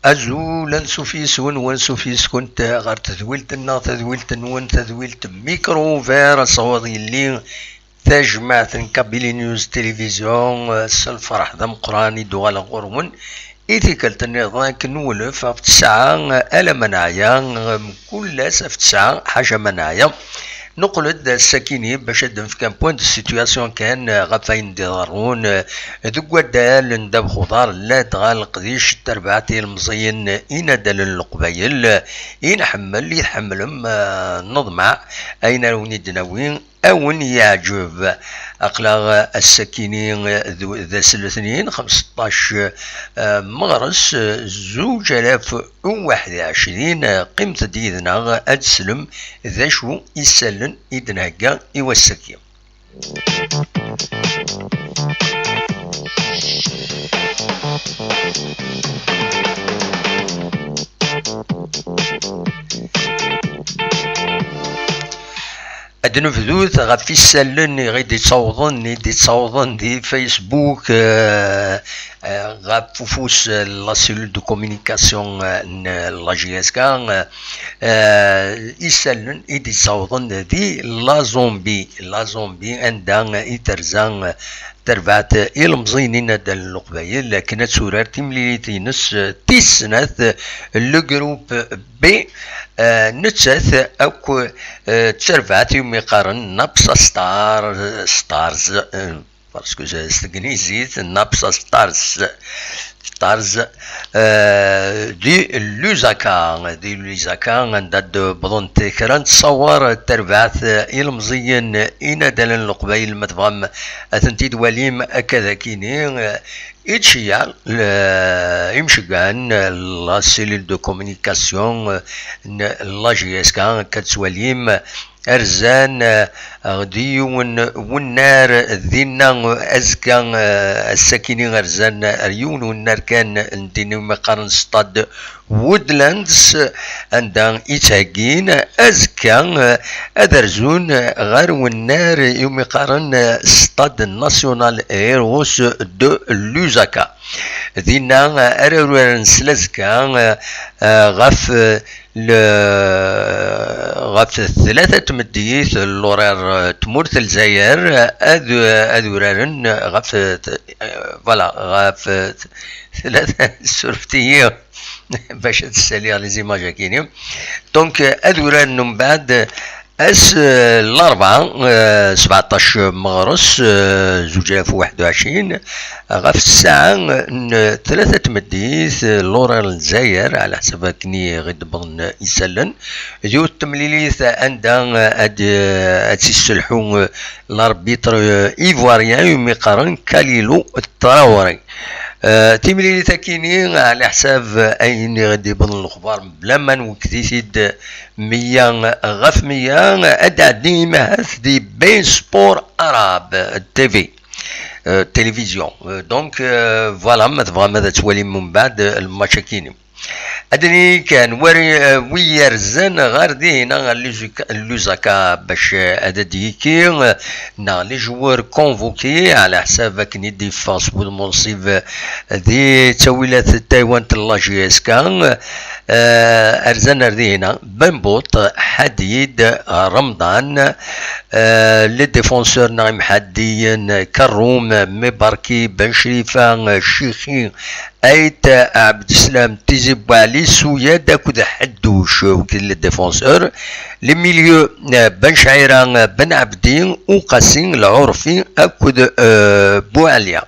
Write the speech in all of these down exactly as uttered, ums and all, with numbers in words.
Azul ansuf yes-wen, wansuf yes-kunt ɣer tedwilt-nneɣ, tadwilt-nwen, tadwilt Micro Ouvert, asawaḍ yelli tajmaɛt n Kabylie News Télévision, s lferḥ d ameqqran i d-uɣaleɣ ɣur-wen i tikkelt nniḍen akken nwulef ɣef ttesɛa alamma neɛya, mkul ass ɣef ttesɛa ḥaca ma neɛya. Nuqel-d ass-akini bac ad d-nefk un point de situation kan ɣef wayen d-iḍerrun deg waddal n ddabex uḍar, ladɣa leqdic n terbaɛt ilemẓiyen inadalen n Leqbayel i nḥemmel, i tḥemmlem, eh, neḍmeɛ ayen ara wen-id-nawi a wen-yeɛǧeb. Aql-aɣ ass-akini d, d ass n letnin, xemseṭṭac, eh, meɣres, eh, zuǧ alaf u waḥed u ɛecrin. Qqimet-d yid-neɣ ad teslem d acu isallen i d-nhegga i wass-agi. Ad nebdut ɣef isallen i ɣ-id-ittawḍen, i d-ittawḍen di Facebook, eh, eh, ɣef ufus, eh, la cellule de communication, eh, n la J S K, eh, eh, isallen i d-ittawḍen di la Zambie, la Zambie anda i terza, eh, terbaɛt ilemẓiyen inadalen n Leqbayel akken ad turar timlilit-ines, eh, tis snat, eh, le groupe B, eh, nettat akk, eh, d terbaɛt iwumi qqaren Napsa Star, Stars, eh, parce que s teglizit, Napsa Stars, Stars, eh, di Lusaka, di Lusaka, anda d-wwḍent kra n tsawer n terbaɛt, eh, ilemẓiyen inadalen n Leqbayel, ma tebɣam ad tent-id-walim akka d akini, eh, i d-ceyyeɛ, eh, imceggɛen, eh, la cellule de communication, eh, n la J S K, akka d-twalim, rzan, eh, ɣer d yiwen wennar dinna, eh, azekka, eh, ass-akini rzan, eh, ɣer yiwen wennar kan n din iwumi qqaren Stade Woodlands, anda i ttheggin azekka, eh, ad rzun, eh, ɣer wennar iwumi qqaren, eh, Stade National Heroes de Lusaka. Dinna, eh, ara uraren s lazekka, eh, eh, ɣef, eh, le-, ɣef tlata n tmeddit, l'horaire, eh, tmurt n Lezzayer, eh, ad, ad uraren ɣef, eh, t-, eh, voilà, ɣef, eh, t-, tlata, surfet-iyi bac ad ssaliɣ les images akini. Donc, eh, ad uraren umbeɛd ass, eh, Larebɛa, eh, sebɛeṭṭac meɣres, eh, zuǧ alaf u waḥed u ɛecrin, ɣef ssaɛa n tlata n tmeddit, eh, l'horaire n Lezzayer, ɛla ḥsab akken i ɣ-d-wwḍen isallen. D yiwet n temlilit anda, eh, ad, eh, ad tt-isselḥu, eh, l'arbitre, eh, ivoirien, umi qqaren Kalilou Traoré. Eh, timlilit akini, ɛla ḥsab ayen i ɣ-d-iwwḍen lexbar, mebla ma nwekket-it-id meyya ɣef meyya, ad d-tɛeddi imahat di Bein Sport Arabe T V, eh, télévision. Eh, donc, eh, voilà, ma tebɣam ad twalim mbeɛd, eh, lmatch akini. Ad d-nini kan, war, eh, wi yerzan ɣer dihin, ɣer Lusaka, Lusaka, bac, eh, ad d-yekki, eh, neɣ les joueurs convoqués, ɛla ḥsab akken i d-yeffeɣ s wudem unṣib, eh, di ttawilat n taywant n la J S K, eh, rzan ar dihin, Bembout, Hadid, Remḍan, eh, les défenseurs neɣ imḥaddiyen, Karoum, Mebarki, Ben Chrifa, Chikhi, Ait, Abdeslam, Tizi Bouali, Isuyad akked Ḥedduc, akked le défenseur, le milieu, euh, Ben Chaira, euh, Ben Abdi, Uqasi, Lɛurfi akked, euh, Boualia.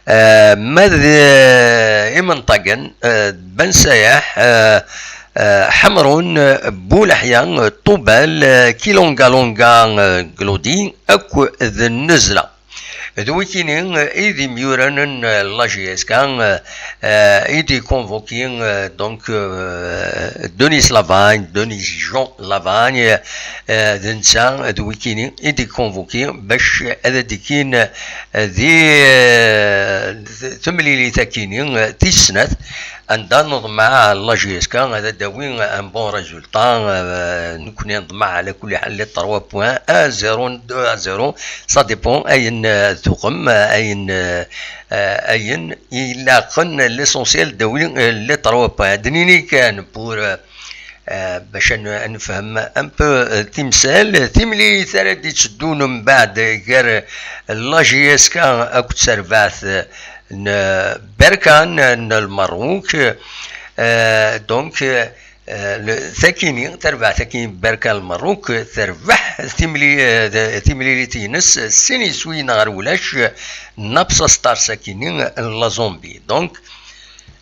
Euh, ma d, euh, imenṭagen, euh, Ben Sayaḥ, euh, euh, Ḥemrun, euh, Bouleḥya, euh, Ṭubal, euh, Kilonga Longa, euh, Glodi, akked Nezla. D wikini, eh, i d imyuran n, eh, la J S K, eh, eh, i d-ikonvoki, eh, donc, eh, Denis Lavagne, Denis Jean Lavagne, eh, d netta, d wikini i d-ikonvoki bac ad d-ikkin, eh, di, eh, temlilit akini, eh, tis snat, anda neḍmeɛ la J S K ad d-tawi un bon résultat, eh, nekkni neḍmeɛ ala kulli ḥal les trois points, un zéro, deux à zéro, ça dépend ayen, eh, tuɣem, eh, ayen, eh, eh, ayen ilaqen, l'essentiel d-tawi, eh, les trois points. Ad d-nini kan pour, eh, eh, bac ad n-, ad nefhem un peu, eh, timsal, timlilit ara d-itteddun mbeɛd gar la J S K akked terbaɛt, eh, n Berkan n Lmerruk. Eh, donc, eh, le-, takini, terbaɛt akini Berkan Lmerruk, terbeḥ timli-, eh, timlilit-ines sin iswiyen ɣer ulac, Napsa Stars akini n la Zambie. Donc,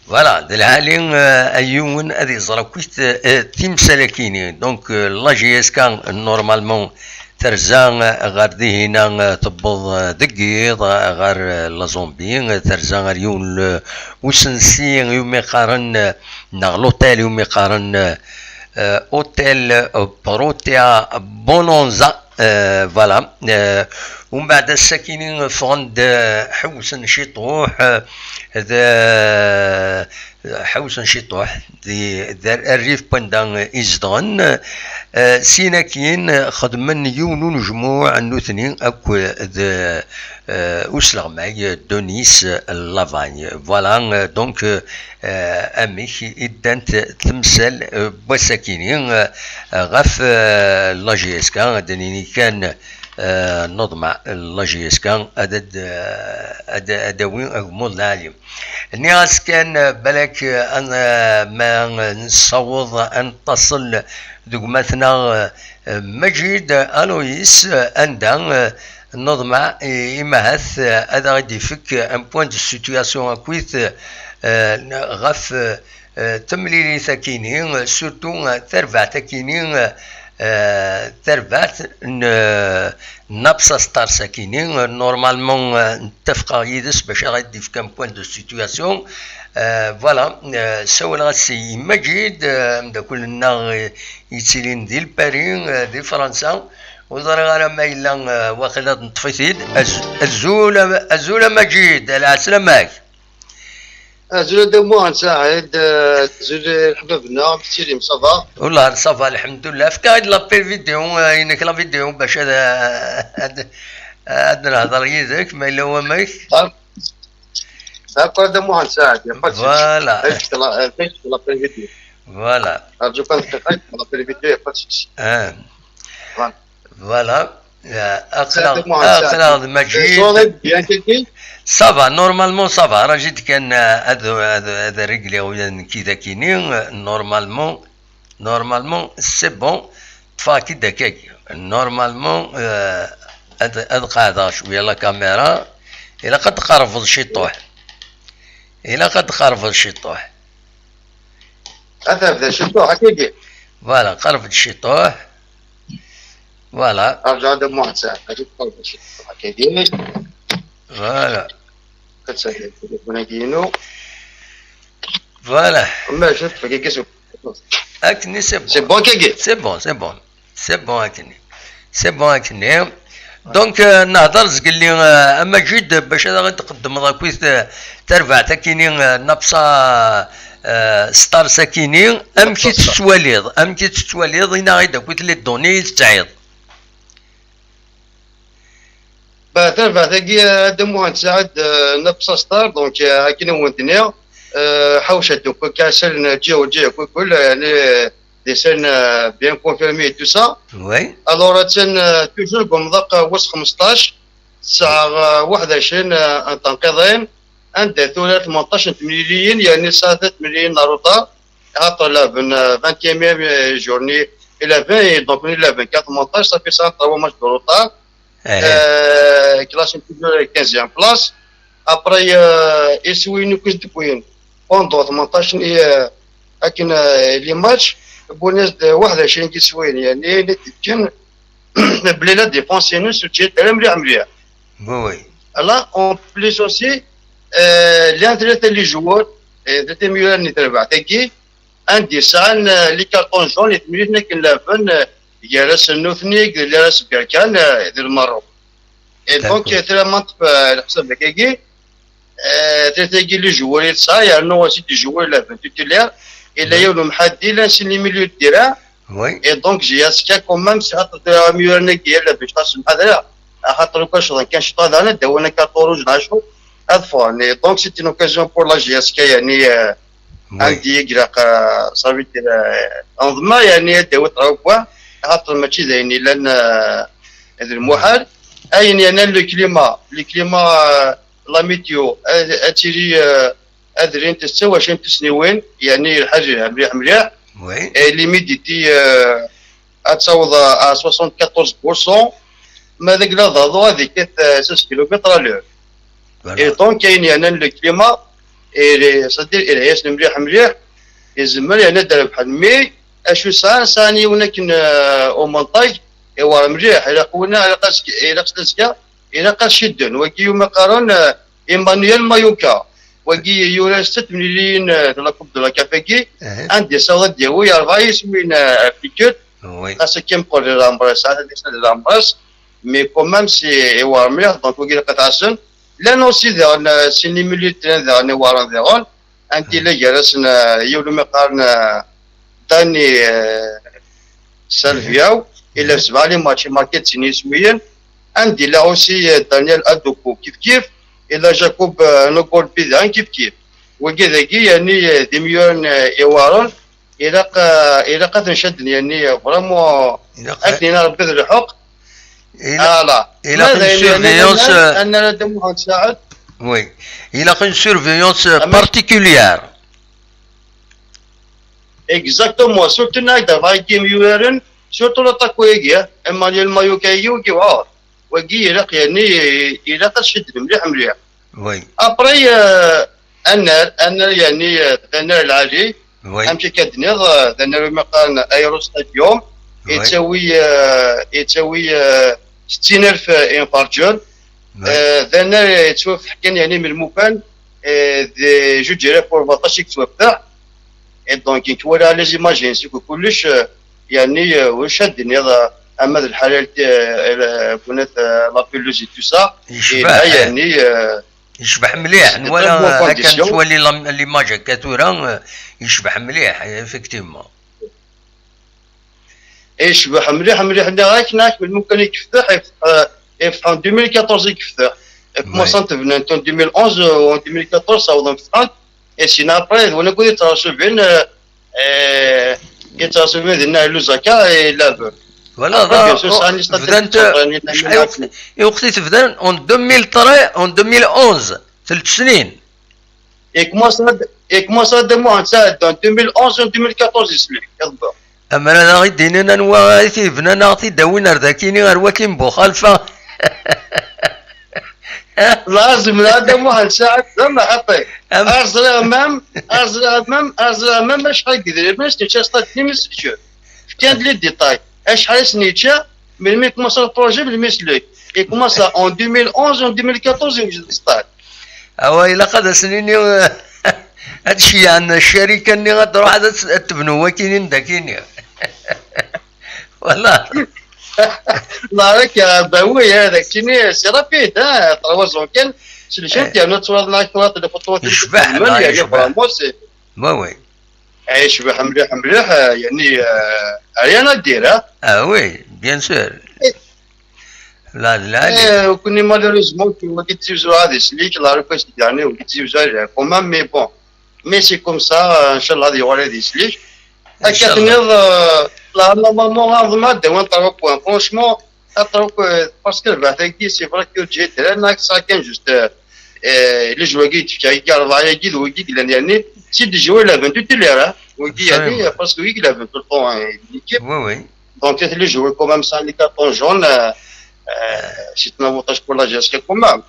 voilà, d lɛali, eh, ay yiwen ad iẓer akkit, eh, timsal akini. Donc, eh, la J S K, normalement, terza, eh, ɣer dihina, eh, tewweḍ, eh, deg yiḍ, eh, ɣer, eh, la Zambie, eh, terza ɣer yiwen l-, usensi iwumi qqaren, eh, neɣ l'hôtel iwumi qqaren, eh, eh, Hôtel, eh, Protea Bonanza, eh, voilà. Eh, umbeɛd ass-akini ffɣen-d, eh, ḥewsen ciṭuḥ, eh, d, eh, ḥewsen ciṭuḥ di, d rrif n wanda i zedɣen. Eh, sin akin xedmen yiwen unejmuɛ nutni akk d, eh, usleɣmay Denis Lavagne. Voilà, eh, donc, eh, amek i ddant temsal, eh, n wass-akini, eh, ɣef, eh, la J S K, ad d-nini kan, eh, neḍmeɛ la J S K ad, ad, ad, ad d-tawi agmuḍ lɛali. Nniɣ-as kan, eh, balak, eh, an-, eh, ma nessaweḍ ad nettaṣel deg umatneɣ, eh, Maǧid Aloïs, eh, anda, eh, neḍmeɛ, eh, imahat, eh, ad aɣ-d-ifek, eh, un point de situation akkit, eh, ɣef, eh, eh, temlilit akini, surtout, eh, tarbaɛt akini, eh, eh, tarbaɛt n, eh, Napsa Stars akini, eh, normalement, eh, ttafqeɣ yid-s bac ad aɣ-d-ifk un point de situation. Eh, voilà, eh, ssawleɣ-as i Maǧid, eh, ameddakel-nneɣ, eh, yettilin di Lpari, eh, di Fransa. Ur ẓriɣ ara ma yella, eh, waqila ad neṭṭef-it-id. Az-, azul a, azul a Maǧid, lɛeslama-k. Azul a Dda Muḥend Saɛid, eh, azul a leḥbab-nneɣ, amek tettilim, ça va? Wallah, ça va, lḥemdullah. Efk-aɣ-d l'appel vidéo, eh, inek la vidéo, bac ad, ad, ad nehder yid-k, ma yella wamek. D'accord, Dda Muḥend Saɛid, y a pas de souci. Voilà. Efk-aɣ-d la-, efk-aɣ-d l'appel vidéo. Voilà. Rǧu kan dqiqa, l'appel vidéo, y a pas de souci. Ah. Voilà. Voilà. Eh, aql-aɣ, aql-aɣ d Maǧid. Ssawḍeɣ bien kiki? Ça va, normalement ça va. Raǧi-d kan, eh, ad, ad, ad régleɣ ula d nekki d akini. Normalement, normalement, c'est bon. Ṭṭfeɣ-k-id akkagi. Normalement, eh, ad, ad qeɛdeɣ cwiya la caméra. Ilaq ad tqerrbeḍ ciṭuḥ. Ilaq ad tqerrbeḍ ciṭuḥ. Ad tebda ciṭuḥ, akkagi. Voilà, qerreb-d ciṭuḥ. Voilà. Rǧu Dda Muḥend Saɛid, ad tqerrbeḍ ciṭuḥ, akkagi. Voilà. Ad tsaɛdem telefun-agi-inu. Voilà. Ma cfiɣ akkagi s-, Akkenni, c'est bon. C'est bon, akkagi? C'est bon, c'est bon. C'est bon, akkenni. C'est bon, akkenni. Donc, euh, nehder zgelli, euh, a Maǧid, bac ad aɣ-d-tqeddmeḍ akkit, euh, tarbaɛt akini, euh, Napsa, euh, Stars akini, amek i tettwaliḍ, amek i tettwaliḍ, ini-aɣ-d akkit les données i tesɛiḍ. Bah, tarbaɛt-agi, a Dda Muḥend Saɛid, euh, Napsa Stars, donc, euh, akken i wen-d-nniɣ, euh, ḥawca d-, kul, kul, kul, yani, des scènes, euh, bien confirmées et tout ça. Oui. Alors, attan, euh, toujours deg umḍaq, euh, wis xmesṭac, tesɛa, euh, waḥed ɛecrin, euh, n tenqiḍin, anda tura tmenṭac n temliliyin, yani tesɛa tlatin temliliyin n retard. Après la vingt, euh, vingtième journée, et la vingt, et donc on est la vingt-quatre, montage, ça fait ça trois matchs de retard. Eh. Euh, classé toujours quinzième place. Après, euh, et si nous que de point, pendant montage, et, euh, avec une, euh, les matchs, bonus de واحد وعشرين qui sont, يعني, les tickets, بلي لا ديفونس، يعني، سوتشي تاع مليح مليح. Oui, oui. Là, en plus aussi, euh, les entraîneurs, les joueurs, et de mieux, les travailleurs, عندي ساعة، آه، les cartons jaunes، اللي تمرين كي نلعبن، آه، يا راس النوثنيك، يا راس بيركان، آه، ديال المروك. Et donc, d'accord. آه، ترى ما نطفى الحساب هكاكي. آه، ترى تاكي les joueurs يتسعى، يعني، هو سيتي joueurs لعبن titulaire. إلا oui. يوم محدي، لا سيني ميليو الدراع. Oui. Et donc, جي اس كا quand même، سي خاطر ميورنيك هي اللي باش تعرف المحاضرة. خاطر لو كان شغل كان شطان، أنا داونا كارطون روج نعشو. هاد فون. Et donc, c'est une occasion pour la J S K، يعني، آه، oui. عندي يقرا، آه، صافي دير، آه، انظمة، يعني، داوت راه بوا. خاطر ماشي زين، لأن، آه، هذا المحال. أين، يعني، le climat، le climat، آه، la météo، آه، أتيري، آه، أدري أنت تسوى شنو تسنيوين، يعني، الحاجة مليح مليح. Oui. Et l'humidité، آه، غتساوض à soixante-quatorze pour cent، ما داك لا ضاضو هذيك ثلاثة كيلومتر على l'heure. Voilà. Et donc كاين يعني le climat، إيه، c'est-à-dire إيه، ياسن مليح مليح، يزمر يعني دار بحال مي، اشو سان ساني ونكن، آه، او مونتاج، ايوا مليح، إلا قونا، إلا قاس، إلا قاس تزكا، إلا قاس شدن، وكي يوم قارون، آه، إيمانويل مايوكا، وكي يورا ست مليون، آه، de la Coupe de la CAF كي، أها. عندي صوت ديالو، يا ربعي سمين، آه، أبليكيت، oui. خاصك كي نقول لها مبرس، هذا ليس لها مبرس، mais quand même c'est إيوا مليح، donc وكي لقيت عسن. لان aussi داغن، آه، سيني مليون تران داغن، إيوا داغن. أنت إلا جالسنا يولو ما يقارن، آه، داني، آه، سالفياو، إلا إيه. سبع لي ماتشي ماركي تسيني سويا. عندي لا أوسي، آه، دانيال أدوكو كيف كيف، إلا جاكوب، آه، نوكول بيدان كيف كيف. وكذاكي يعني، آه، ديميون، آه، إيوارون، إلا ق-، إلا قد نشد يعني، آه، فريمون، إلا ق-، أكني نار بذل الحق. إلا، فوالا. إلا ماذا كان يعني أنا سيرفيونس، أنا، آه، أنا لا دموع نساعد. Oui. إلا كان سيرفيونس أما بارتيكوليار. Exactement، surtout نايدا فايكي ميورن، surtout لاتاكو يجي، اما ديال مايوكا يجي ويجي وعار. ويجي يلاق يعني، يلاق تشد مليح مليح. Oui. ابري، آه، انار، انار يعني، آه، انار العالي. Oui. امشي كدنيض، آه، انار ما قال ايرو ستاديوم. Oui. يتساوي، آه، يتساوي، آه، ستين ألف انفارجر. Oui. آه، ذا يتسوى في حكان يعني من المكان، آه، ذي جوج آلاف وربعطاش يتسوى فتح. اي دونك كي نتولى لي زيماجين سي كلش، آه، يعني، آه، واش هاد الدنيا، آه، اما ذا الحلال، آه، آه، كونات، آه، لا بيلوزي تو سا. يشبح، إيه، إيه. يعني، آه، يشبح مليح، سي نوالا تري بون هكا كونديسيون. نتولي لام-، ليماج هكا ثورا، آه، يشبح مليح، ايفيكتيفمون. يشبح مليح مليح، لا غير كناك من ممكن يكفتح، يفتح، آه، يفتح ألفين وأربعطاش يكفتح. Commencé تبنى ألفين وحداش و ألفين وأربعطاش صاوض فتحت. Et sinon après، وانا قلت راه سوبين، آه، آه، قلت راه سوبين دينا لو زكا، إيه، لا بو. Voilà، après، bien sûr، ساني بدات، شحال وقت، وقت تبدا؟ En deux mille treize، en deux mille onze، ثلاث سنين. يكماس هاد، يكماس هاد المهندس هاد، ألفين وحداش و ألفين وأربعطاش يسلك، يضبط. أما أنا غير ديننا نوا غير تيبنا نعطي داوين أرداكيني غير وكين بوخالفة. لازم هذا مهندس هاد، زعما حطي. أم- أرزل أمام، أرزل أمام، أرزل أمام، شحال قدر، ما شتي، شحال صار، ديما سكتور. كان لي ديتاي. شحال سنيتشا، من ملي كومونسا البروجي، من ملي سلك. يكماس أن ألفين وحداش، أن ألفين وأربعطاش يوجد السطاد. أوا إلا قد سنيني، هاد الشيء عندنا الشركة اللي غتروح هذا س-، تبنوا وكينين داكيني. والله. الله راك يا باوي هذا كيني سي رابيد، ها، تروا زون كان. سي لي شوت، يعني، تصور لنا كرات اللي خطوات يشبح، اللي لا، تكمل، يعني، يشبح. فرامون سي. وي، وي. يشبح مليح مليح، آه، يعني، آه، rien à dire، ها؟ آه، وي، بيان سور. لا، لا، لا. إيه، وكوني مالوريزمون كيما قلت تيزو هذه سليك، لا ريكويست يعني، وقلت تيزو هذه كومان، مي بون. مي سي كوم سا، آه، إن شاء الله هذه يغور هذه سليك. إن شاء الله. هكا تنيض، آه، لا، نورمالمون، غنظن هاد وين تروا بوان. فرونشمون، تروا بو-، باسكو البعثة كي سي فري كو جي تري، ناك سا كان جوست، آه، آه، لي جوا كي تفكا، كي أربعة، كي ذو، كي قلان يعني. C'est de jouer la vingt titulaire, hein. Oui, il y a des, parce que oui, il a vingt tout le temps, hein, l'équipe. Oui, oui. Donc, c'est le jouer quand même ça, les cartons jaunes, euh, euh, c'est un avantage pour la gestion quand même.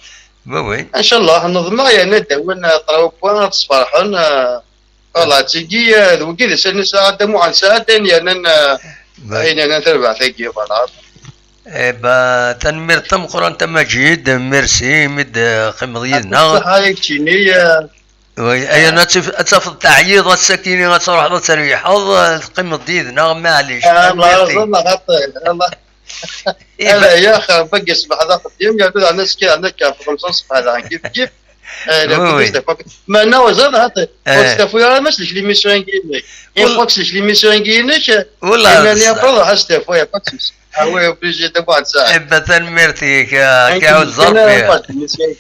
Oui, oui. Inchallah, نظن يعني داون trois points, تصفرحون, euh, voilà, تيجي, euh, وكي ذا سنة ساعة دمو عن ساعة تانية، أنا, oui. أين أنا تربع تيجي، voilà. Eh ben, tanemmirt tameqqrant a Maǧid, merci imi d-teqqimeḍ yid-neɣ. Ṣṣeḥḥa-yak keččini, eh. Oui, ayen ad taf-, ad tafeḍ teɛyiḍ ass-akini ad truḥeḍ ad terwiḥeḍ, eh, teqqimeḍ-d yid-neɣ, maɛlic. Ah, tanemmirt-ik. Xaṭi, Allah. Ala, ya xir, bagi ṣṣbeḥ d axeddim, yernu daɣen ass-a, daɣen akka, xemsa ṣṣbeḥ daɣen, kif, kif. Eh, oui, oui. Meɛna, ur ẓriɣ, xaṭi, ur tettafu ara ma selk l'émission-agi-inek. Une fois que selk l'émission-agi-inek, والله imani après, ruḥ ad tettafu, y a pas de souci. Ah oui, obligé de boire ça. Eh ben, tanemmirt-ik, ah, ad k-iɛuzz Rebbi.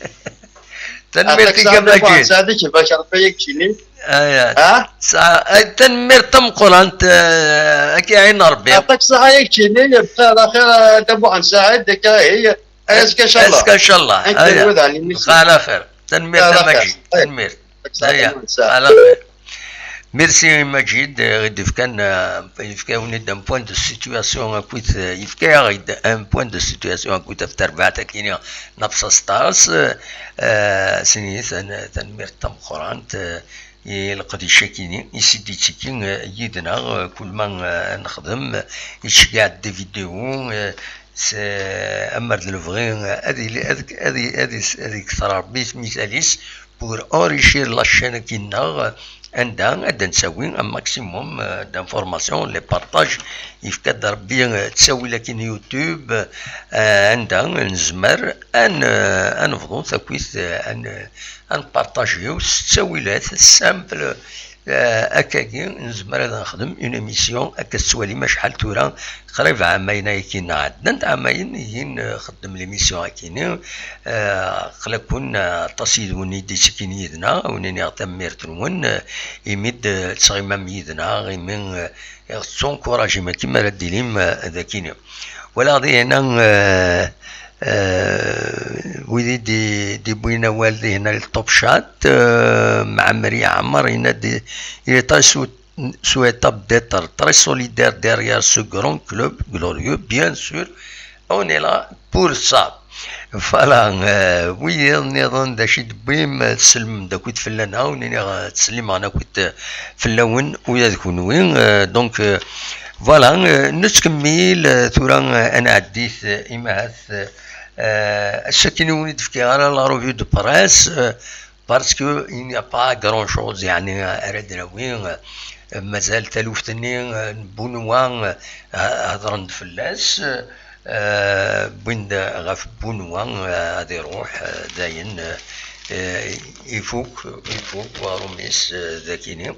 Tanemmirt-ik a Maǧid. Saɛd-ik, bac Rebbi yak keččini. Aya. Ha? Sa-, eh, tanemmirt tameqqrant, eh, ad k-iɛin Rebbi. Aṭak ṣṣeḥḥa yak keččini, bxir axir, eh, Dda Muḥend Saɛid, akka ihi, azekka inchallah. Azekka inchallah. Aya. Ala xir. Tanemmirt a Maǧid. Tanemmirt. Aya, ala xir. Merci Maǧid, eh, i d-yefkan, eh, yefka-awen-id un point de situation akkit, eh, yefka-aɣ-id un point de situation akkit ɣef terbaɛt-agi-nni n Abṣaṣ Ṭas, eh, sin-, tan-, tanemmirt tameqqrant, eh, i leqdic-agi-nni, i s-id-yettiki, eh, yid-neɣ, eh, kul ma, eh, nexdem, eh, yettceggiɛ-d des vidéos, eh, s-, eh, ammer d lebɣi, eh, ad yili, ad, ad, ad, ad yekter Rebbi mital-is, pour enrichir la chaîne-agi-nneɣ, anda ad d-nettawi un maximum, euh, d'informations, les partages, yefka-d Rebbi, euh, ttawil-agi n YouTube, euh, anda nezmer ad n-, euh, ad nebḍu takit, euh, ad n-, ad npartajiw s ttawilat simple, euh, akkagi nezmer ad nexdem une émission akka tettwalim acḥal tura Qrib ɛamayen ayagi-nni ɛeddan, ɛamayen i gin, eh, xeddem l'émission-agi-nni, eh, aql-aken, eh, aṭas yid-wen i d-ittekkin yid-neɣ, a wen-iniɣ tanemmirt-nwen, eh, imi d-, eh, tettɣimam yid-neɣ, imi, eh, i ɣ-tettunkurajim akken mi ara d-tilim, eh, dagi-nni. Walaɣ dihin, eh, eh, wid i d-, d-iwwin awal dihin, le top chat, eh, Mɛemmri Ɛmer, yenna-d, il est très sou-, souhaitable d'être très solidaire derrière ce grand club glorieux, bien sûr, on est là pour ça. Voilà, euh, wid nniḍen d acu i d-tewwim, euh, tsellmem-d akkit fell-aneɣ, ur nniɣ, euh, ttsellimeɣ akkit, euh, fell-awen, ula d kenwi. Euh, donc, euh, voilà, euh, nettkemmil, euh, tura, euh, ad nɛeddi, euh, imahat, euh, euh, ass-agi ur wen-d-fkiɣ ara la revue de presse, euh, parce que il n'y a pas grand chose, yeɛni, ara d-nawi, eh, mazal taluft-nni, eh, n Bunwa, eh, hedren-d fell-as, eh, wwin-d ɣef Bunwa, eh, ad iruḥ, eh, dayen, eh, eh, ifuk, ifuk uɣrum-is, eh, dagini.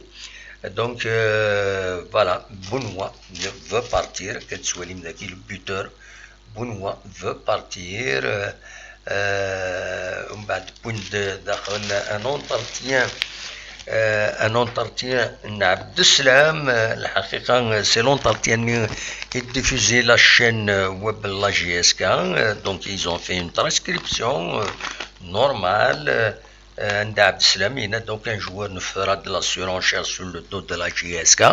Donc, euh, voilà, Bunwa veut partir, ad tettwalim dagi le buteur Bunwa veut partir, euh, euh, umbeɛd wwin-d daxel un entretien, euh, un entretien n Abdeslam, euh, lḥaqiqa, euh, c'est l'entretien-nni i d-diffusé la chaîne, euh, web la J S K, euh, donc ils ont fait une transcription, euh, normale, euh, Euh, anda Abdeslam yenna-d, donc, un joueur ne fera de la surenchère sur le dos de la J S K.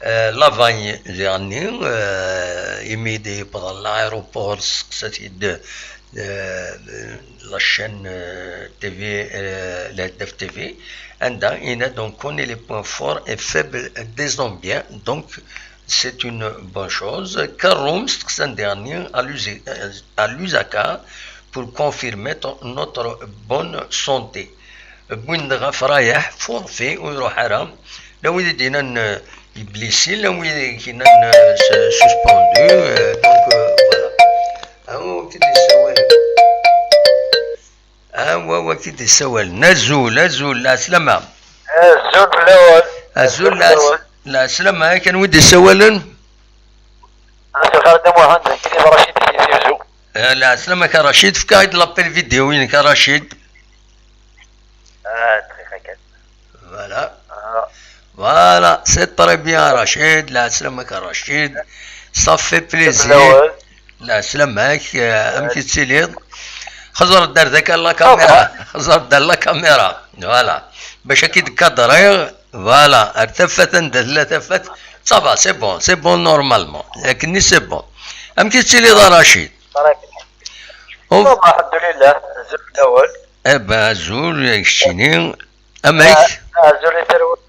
Euh, Lavagne, diɣenni, euh, imi d-yewweḍ ɣer l'aéroport, testeqsa-t-id, euh, la chaîne, euh, T V, euh, Lheddaf T V, anda yenna-d, on connaît les points forts et faibles des Zambiens, donc c'est une bonne chose. Karoum, testeqsa-t diɣenni, à l'Uzi-, euh, à Lusaka, pour confirmer ton-, notre bonne santé. Wwin-d ɣef Rayeḥ, forfait, ur iruḥ ara. Llan wid i d-yennan, euh, est blessé, llan wid i yennan, euh, s-, suspendu, euh, donc, euh, voilà. Ah, wa ki d-yessawalen. Ah, wa, wa ki d-yessawalen. Azul, azul, lɛeslama. Azul fell-awen. Azul, azul lɛes-, fell-awen. Lɛeslama, kan wi d-yessawalen? Azul, Xaled Muḥend, nekk d Racid si Tizi Wezzu. Eh, lɛeslama-k a Racid, fk-aɣ-id l'appel vidéo-inek a Racid. Ah, dqiqa kan. Voilà. Ah. Voilà, c'est très bien a Racid, lɛeslama-k a Racid. Ça fait plaisir. Lɛeslama-k, eh, amek i tettiliḍ? Xẓer-d ar daka la caméra. Xẓer-d ar la caméra. Voilà. Bac ad k-id-kadriɣ. Voilà. Ar tafat anda tella tafat. Ça va, c'est bon, c'est bon normalement. Akken-nni c'est bon. Amek i tettiliḍ a Racid? Uf. Alḥemdulillah, azul fell-awen. Eh ben, azul, keččini. Amek? Ah, azul i tarwa-,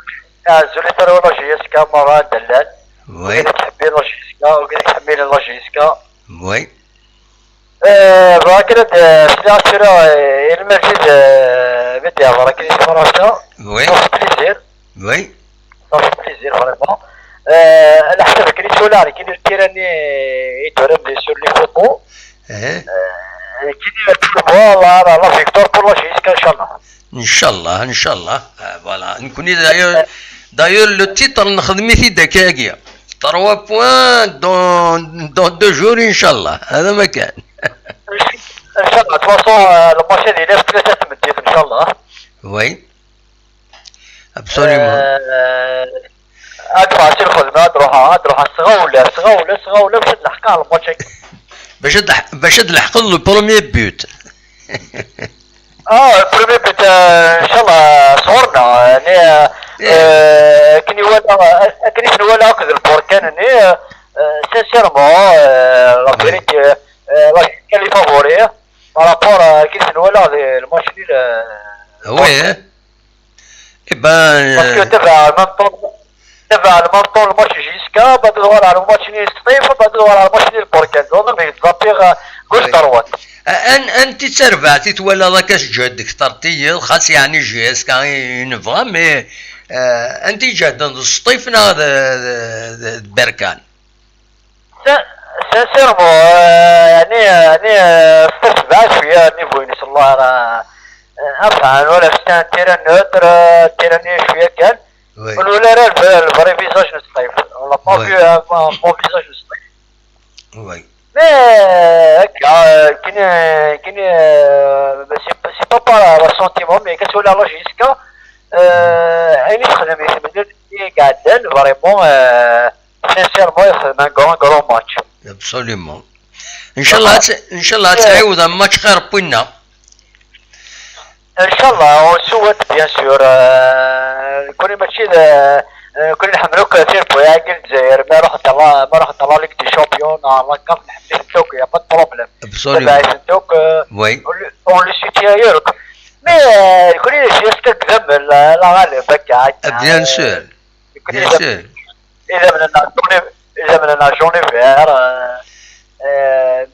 azul i tarwa la J S K merra anda llan. Oui. Wid i iḥemmlen la J S K, wid i iḥemmlen la J S K. Oui. Eh, bɣiɣ kan ad, eh, sliɣ tura, eh, i Lmerjid, eh, mi d-yehḍer akken i Fransa. Oui. Ça fait plaisir. Oui. Ça fait plaisir, vraiment. Eh, leḥsab akken i ttwaliɣ, nekkini lkira-nni i d-turam sur les photos. Eh. Eh, nekkini pour moi, la, la, la victoire pour la J S K, inchallah. Inchallah, inchallah. Eh, voilà. Nekkni d'ailleurs, d'ailleurs, le titre nexdem-it-id akka-agi. Trois points dans, dans deux jours, inchallah. Hada ma kan. Inchallah, de toute façon, euh, le match ad yili ɣef tlata tameddit, inchallah. Oui. Absolument. Euh, ad ruḥeɣ si lxedma, ad ruḥeɣ, ad ruḥeɣ s tɣawla, s tɣawla, s tɣawla, bac ad leḥqeɣ le match-agi. Bac ad leḥ-, bac ad leḥqeḍ le premier but. Ah, le premier but, euh, inchallah, sɣur-neɣ, yani, euh, euh, akken i walaɣ, akken i ten-walaɣ akked lburkan-nni, euh, euh, sincèrement, euh, la vérité, euh, la J S K les favoris, par rapport à akken i ten-walaɣ di le match nul, euh, oui, hein. Eh ben, parce que euh, tabaɛ le même temps, tabaɛ le même temps le match J S K, بعد ظهر على الماتش نيل سطيف، بعد ظهر على الماتش نيل بوركان. Donc, mais تزابيغ gauche oui. Droite. An-, anti d tarbaɛt i twalaḍ akka tǧehd kter tiyiḍ, xas yeɛni J S K i, i nebɣa, mais, euh, anti iǧehden d Sṭif neɣ d, d, d, d Berkan? Sin-, sincèrement, euh, يعني، يعني، euh, Sṭif tebɛed شوية niveau-ines, والله راه، euh, enfin, ولا في un terrain neutre, euh, terrain-nni شوية كان. Oui. ونولي راه الب-، le vrai visage n Sṭif. On l'a pas oui. Vu, euh, un bon visage n Sṭif. Oui. Mais, euh, هكا، euh, كاين، كاين، euh، c'est, c'est pas par ressentiment, mais كتولي على J S K, euh, عيني تخدم يتمنى لي قاعدين، vraiment, euh, sincèrement يخدم un grand, grand match. Absolument. ان شاء الله ت-، ان شاء الله تعاود match خير بوينا. ان شاء الله، on souhaite bien sûr, euh, كوني ماشي ل-، euh, كوني نحملوك في البويا كي الجزائر، ما روح طلع، ما روح طلع ليك دي شامبيون، آه، لا كارت نحملوك، y a pas de problème. Absolument. تبع يسدوك، آه، oui. On le, on le soutient يورك. Mais، آه، كوني جيست كذب، لا، لا غالب هكا. Bien sûr. Bien sûr. إذا من الناس جوني، إذا من الناس جوني فير، آه، آه،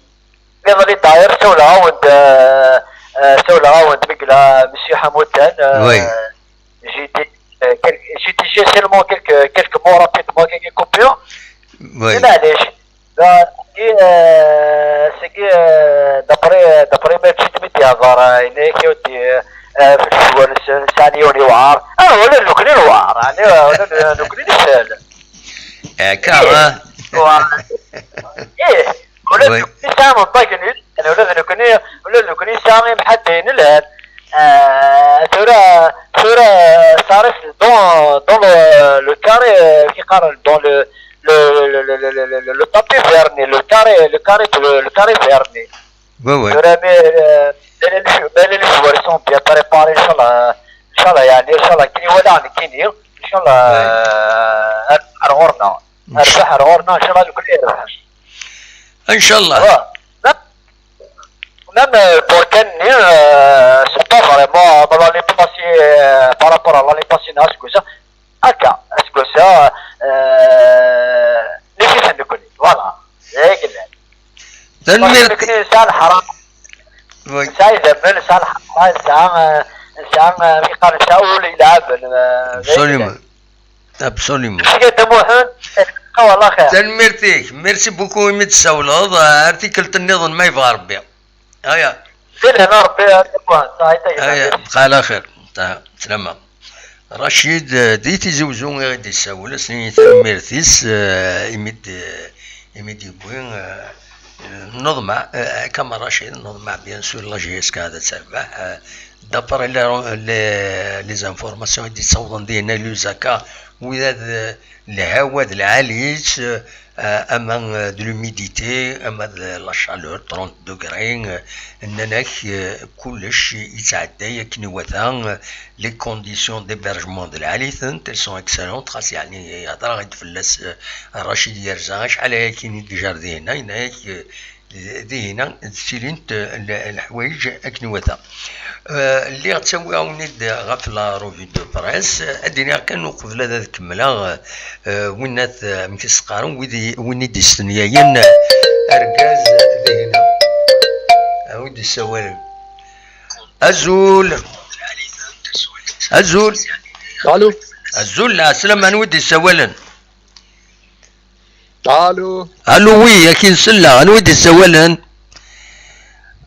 نظري داير سولة عاود، آه، آه، سولة عاود مقلة مسيو حمودان، آه، oui. J'ai dit, آه، كل-، j'ai dit seulement quelques, quelques mots rapidement, quelques coupures. Oui. معليش. لا، كي، آه، سكي، آه، دابري، دابري ما تشد ميديا ضار، آه، هنا كي ودي، آه، آه، في الجوال س-، سانيوني وعار. آه، ولا نكني الوعار، يعني، آه، ولا نكني السهل. هكا، إيه. آه. وعار. إيه. ولا oui. نكني سامي باقي نيل، يعني، ولا نكني، ولا نكني سامي محدين الآن. آه، ثورة، ثورة صارت dans, dans le, le carré, آه، كي قال dans le, le, le tapis verni, le carré, le carré, le, le carré verni. Oui, oui. Tura, mais, euh, mais les, mais les joueurs sont bien préparés, إن شاء الله, إن شاء الله, يعني, إن شاء الله, كي ولا كيني, إن شاء الله, oui. آه، أرغورنا. إن شاء الله. أربح أرغورنا، إن شاء الله, الكل يربح. إن شاء الله. Même, euh, pour Ken, euh, c'est pas vraiment, l'année passée, euh, par rapport à l'année passée, non, c'est que ça. هكا، اسكو سا، آه، نفيس نكوني، voilà. هيك اللي. تنميرتي. نكوني إنسان حرام. Oui. إنسان يذمل، إنسان حرام، إنسان، آه، إنسان، آه، كي قال إنسان هو اللي يلعب، آه، Absolument. Absolument. شكرا محمد، والله خير. تنميرتي، merci beaucoup إمي تسولض، آه، article تنظن ما يبغى ربي. هيا. سير هنا ربي يعطيك واحد، صحيح، تاك هيا، بقى على خير. تا-، سلامة. رشيد، آه، دي تيزي وزو غادي يساول، سني تنميرتيس، آه، إميد، آه، إميد يبوي، آه، نظمة، آه، كما رشيد، نظمة، bien sûr، la J S K هذا تربح، آه، d'après les، les، les informations اللي تصوضن دينا لوزاكا، Wid-a d lhawa d lɛali-tt, euh, ama, euh, de l'humidité, ama de la chaleur, trente degrés, euh, nnan-ak, euh, kullec yettɛedday akken iwata, euh, les conditions d'hébergement d lɛali-tent, elles sont excellentes, xas yeɛni hedreɣ-d fell-as, euh, Racid Yerza, acḥal aya akin i d-ijar dinna, yenna-ak, euh, Dihina d tilint, eh, l-, leḥwayeǧ akken iwata. Eh, lliɣ ttawiɣ-awen-id ɣef la revue de presse, eh, ad d-iniɣ kan uqbel ad, ad kemmleɣ, eh, winnat, eh, amek i s-qqaren, wid i, win i d-istenyayen, eh, argaz dihina. Eh, wid d-issawalen. Azul! Azul! Allô. Azul, lɛeslama, anwa i d-issawalen? Allô. Allô, oui, akin selleɣ, anwa i d-issawalen?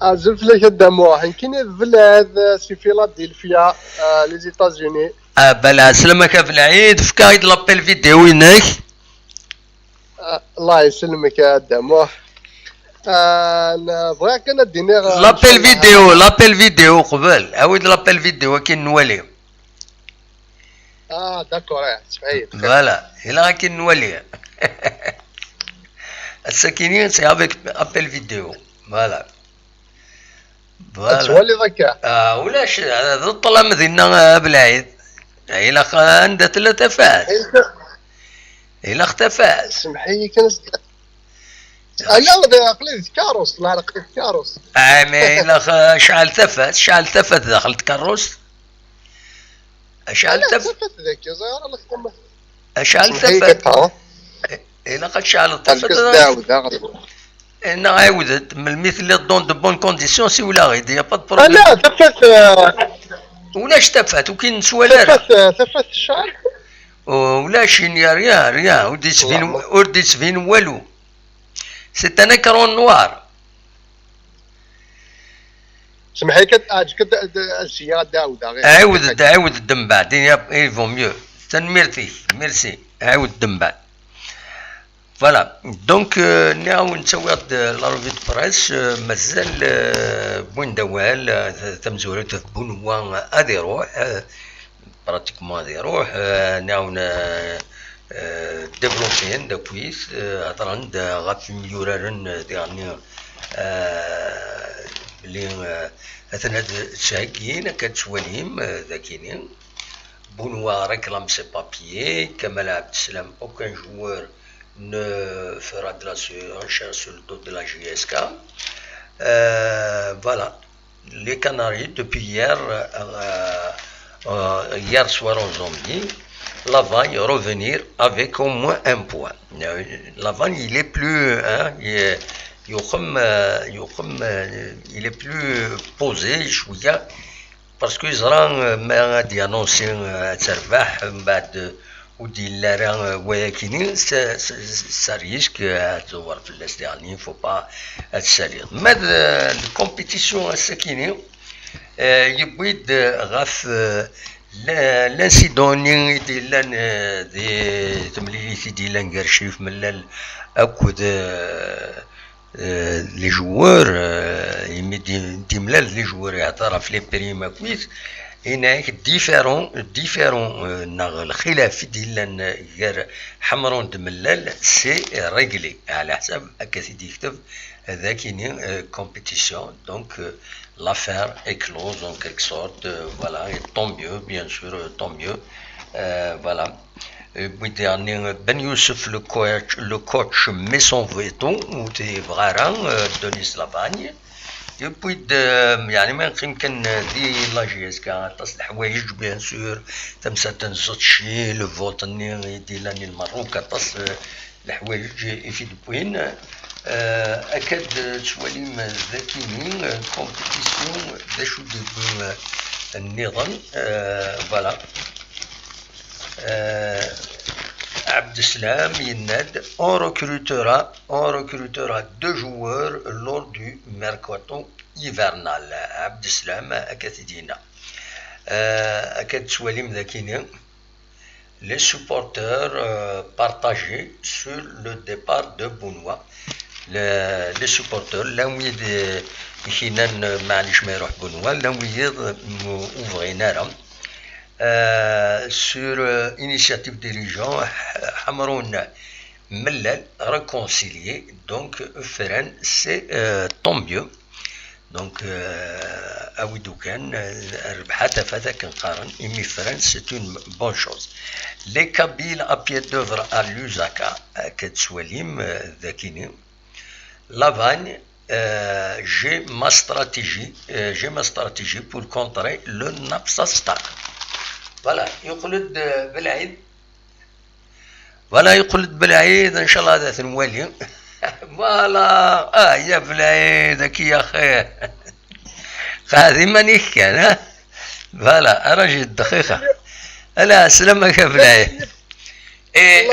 Azul fell-ak a Dda Muḥ, nekkini d Vlad, eh, si Philadelphia, eh, les États-Unis. Ah, bala, slam-ak a Vlad, fka-yi-d l'appel vidéo-inek. Eh, Allah yesselmek a Dda Muḥ. Eh, n-, bɣiɣ kan ad d-iniɣ, eh, L'appel inchallah. Vidéo, l'appel vidéo, qbel, awi-d l'appel vidéo, akin nwali. Ah, d'accord, eh, semḥ-iyi. Voilà, ilaq akin nwali. Ass-akini, c'est avec appel vidéo. Voilà. Ad twaliḍ akka. Ah, ulac, d ṭṭlam dinna, a Belɛid. Ilaq anda tella tafat. Ilaq tafat. Semḥ-iyi kan. Ala, d aqli d tkarust, la aqli d tkarust. Ah, mais ilaq, ah, cɛel tafat, cɛel tafat daxel tkarust. Acɛel Ala, tafat. tafat daki, ẓer ala xdama. Acɛel Semḥ-iyi tafat. kan, ha? Ilaq ad tecɛleḍ tafat. Alkes d aɛuda, ɣer. Neɣ ɛiwed-d, melmi telliḍ dans de bonnes conditions, siwel-aɣ-id, y a pas de problème. Ala, tafat, eh, Ulac tafat, ur k-nettwali ara. tafat, eh, tafat tecɛel. Ulac, il n'y a rien, rien, ur d-yettbin, ur d-yettbin walu. C'est un écran noir. Semḥ-iyi kan, aǧk-, ad, ad, ad siyya ad d-ɛawdeɣ. Ɛiwed-d, ɛiwed-d mbeɛd, il y a, il vaut mieux. Tanemmirt-ik, merci. Ɛiwed-d mbeɛd. Voilà, donc, euh, nniɣ-awen ttawiɣ-d la revue de presse, euh, mazal, euh, wwin-d awal, euh, tamezwarut Bunwa ad iruḥ, euh, pratiquement ad iruḥ, euh, nniɣ-awen, euh, euh, développé-n d akk-is, euh, hedren-d ɣef yimyuraren, euh, diɣenni, euh, belli, euh, atan ad ttheggin, akka ad twalim, euh, d akini. Bunwa réclame ses papiers, Kamal Abdeslam, aucun joueur ne fera de la su-, recherche sur le dos de la J S K. Euh, voilà. Les Canaries, depuis hier, euh, euh, hier soir, ont dit, Lavagne revenir avec au moins un point. Euh, Lavagne, il est plus, hein, il est, يخم، euh, يخم, euh, il est plus posé, شوية. Parce que yeẓra, euh, ma ad d-yanonsi, euh, ad terbeḥ, mbeɛd, euh, ur d-yelli ara, euh, wayakini, ça, ça, ça risque, euh, ad tẓewwer fell-as diɣenni, il faut pas ad tsaliḍ. Ma d, euh, la compétition ass-akini, euh, yewwi-d, euh, ɣef, euh, la-, l'incident-nni i d-yellan, euh, di temlilit i d-yellan gar Crif Mellal akked, euh, euh, les joueurs, euh, imi d-, d-yemlal d les joueurs, ihedder ɣef les primes akkit, yenna-ak différent, différent, euh, neɣ lxilaf i d-yellan gar Ḥemrun d Mellal, c'est réglé. Ɛla ḥsab akka i t-id-yekteb, d akini, euh, compétition. Donc, euh, l'affaire est close en quelque sorte. Euh, voilà, et tant mieux, bien sûr, euh, tant mieux. Euh, voilà. Et puis dernier, Ben Youssef, le coach, le coach met son veto, ur t-yebɣi ara, euh, Denis Lavagne. Et puis, de, يعني, ما يمكن كان دي la J S K, aṭas n leḥwayeǧ, bien sûr, tamsalt n Sotchi, le vote-nni i d-yellan i Lmerruk, aṭas, euh, leḥwayeǧ i t-id-wwin. Euh, akka d-tettwalim d akini, euh, compétition, d acu d-yewwi, euh, nniḍen, euh, voilà. Euh, Abdeslam yenna-d, on recrutera, on recrutera deux joueurs lors du mercato hivernal. Abdeslam, akka t-id-yenna. Euh, akka d-tettwalim d akini. Les supporters, euh, partagés sur le départ de Benoît. Le, les supporters, llan wid, euh, i k-yennan, euh, maɛlic ma iruḥ Benoît, llan wid, euh, ur bɣin ara. Euh, sur euh, initiative des dirigeants, Ḥamrun Mellal réconcilié, donc ffren, c'est euh, tant mieux. Donc, euh, a wid ukan, euh, rbeḥ a tafat akken qqaren, imi ffren, c'est une bonne chose. Les Kabyles à pied d'œuvre à Lusaka, akka tettwalim, euh, dakini. Lavagne, euh, j'ai ma stratégie, euh, j'ai ma stratégie pour contrer le Napsastar. Voilà, yeqqel-d Belɛid. Voilà, yeqqel-d Belɛid, inchallah ad t-nwali. Voilà, ah ya Belɛid, aki axir. Qɛed iman-ik kan, ha? Voilà, raji dqiqa. Ala, slam-ak a Belɛid. Et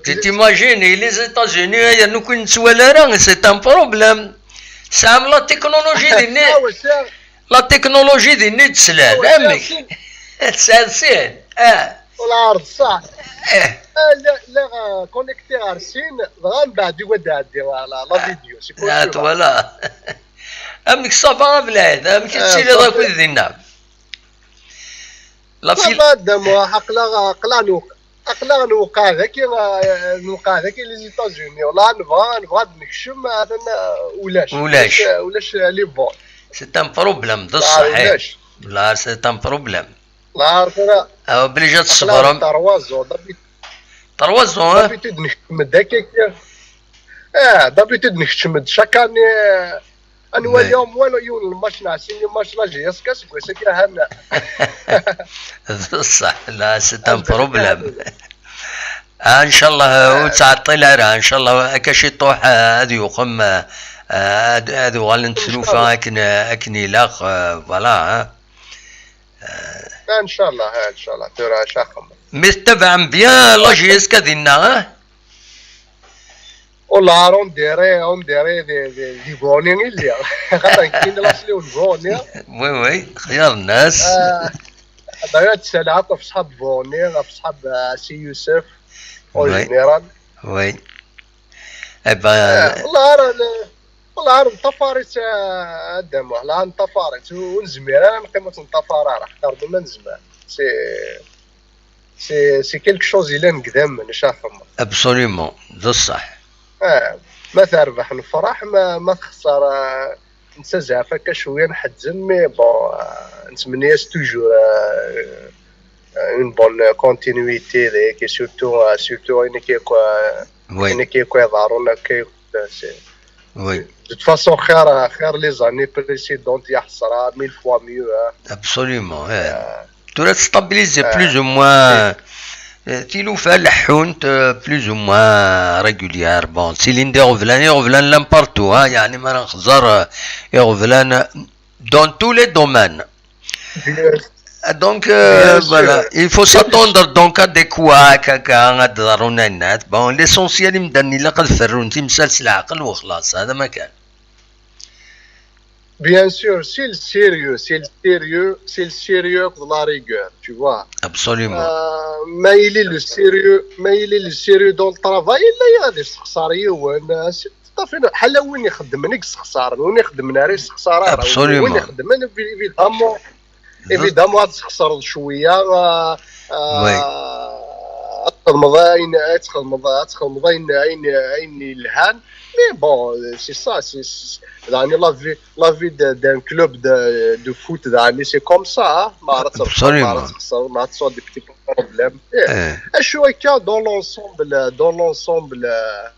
tu t'imagines, les États-Unis, il y a nous qui ne sont là, c'est un problème. C'est la technologie de la technologie de Ned Slan. C'est ancien. Ah. Voilà, ça. Eh. La connecté à Chine, vraiment, bah, du côté de la vidéo. C'est quoi ça? Voilà. Amek ça va, Belɛid? Amek i tettiliḍ akked dinna? La fil- ça va, Damo, aql-aɣ, aql-aɣ newq-, aql-aɣ newqeɛ daki, eh, newqeɛ daki les États-Unis. Wala nebɣa, nebɣa ad nekcem, atan, eh, ulac. Ulac. Ulac, ulac les vols. C'est un problème, d ṣṣeḥ, eh. Ulac. La, c'est un problème. La, aql-aɣ obligé ad tṣebrem. Trois ans, d'habitude. Trois ans, hein? D'habitude nekcem-d akka, akka. Eh, d'habitude nekcem-d chaque année, eh, Anwa اليوم وين يوم الماتش ناعسين، يوم ماتش لا جي اس كاس كويس كي هنا. صح، لا، c'est un problème. آه، ان شاء الله، آه، وتعطي العرا ان شاء الله، كاش يطوح، آه، هذا يقم، آه، هذا يغلن تلوفه، اكن اكن يلاق، آه، voilà، ها. آه، ان شاء الله، آه، ان شاء الله ترى شاخم. Mais تبعم bien la J S K دينا، ها؟ والله راه on dirait، on dirait دي، دي، دي بوني اللي خاطر كاين لاصلي والبوني. Oui, oui، خيار الناس. آه، دايرة تسالي عطف صحاب بوني، غف صحاب، آه، سي يوسف، اون جينيرال. Oui. Eh ben، آه، والله راه ال-، والله راه نطفرت، آه، دام والله نطفرت ونزمير، انا نقيمة نطفر راه حتى ربي ما نزمر. سي سي سي كيلك شوز إلا نقدام من شاخم. Absolument، بصح. آه، ما تربح نفرح، ما، ما تخسر، آه، نسى زعفا كشوية نحزن، مي بون، آه، نتمنى توجور، آه، آه، اون بون كونتينيتي ذيك، سورتو، آه، سورتو إني كي كو-، إني كي كو يضعرون كي، آه، سي. Oui. De toute façon، خير، خير les années précédentes، يا حسرة، mille fois mieux، آه. Absolument، إيه. آه. ترى تستابيليزي، آه، plus ou moins، آه، تيلوفا لحونت، آه، plus ou moins régulière. Bon، سي لين دي غفلان، يغفلان لام بارتو، ها، يعني ما نخزر، آه، يغفلان dans tous les domaines. Donc, euh, voilà, il faut s'attendre donc à des coups, هكاكا، غاد ضروري الناس. Bon, l'essentiel، يمدن إلا قد فرون تمسال العقل وخلاص، هذا ما كان. Bien sûr, c'est le sérieux, c'est le sérieux, c'est le sérieux de la rigueur, tu vois. Absolument. Euh, ما يلي le sérieux، ما يلي le sérieux dans le travail، إلا غادي يستخسر يوان، آه، c'est tout à fait بحال وين يخدم، نيك يستخسر، وين يخدم، ناري يستخسر، وين يخدم، évidemment. Évidemment غادي تخسر شوية، آه، آه، تخدمض عين، تخدمض، تخدمض عين، عين، عين الهان. Mais bon, c'est ça, c'est, c'est, يعني la vie، la vie de, d'un club de, de foot، يعني c'est comme ça، ها. ما عرفت تربح، ما عرفت تخسر، ما عرفت تصور des petits problèmes. إيه. إيه. أشو هكا dans l'ensemble، dans l'ensemble، آه،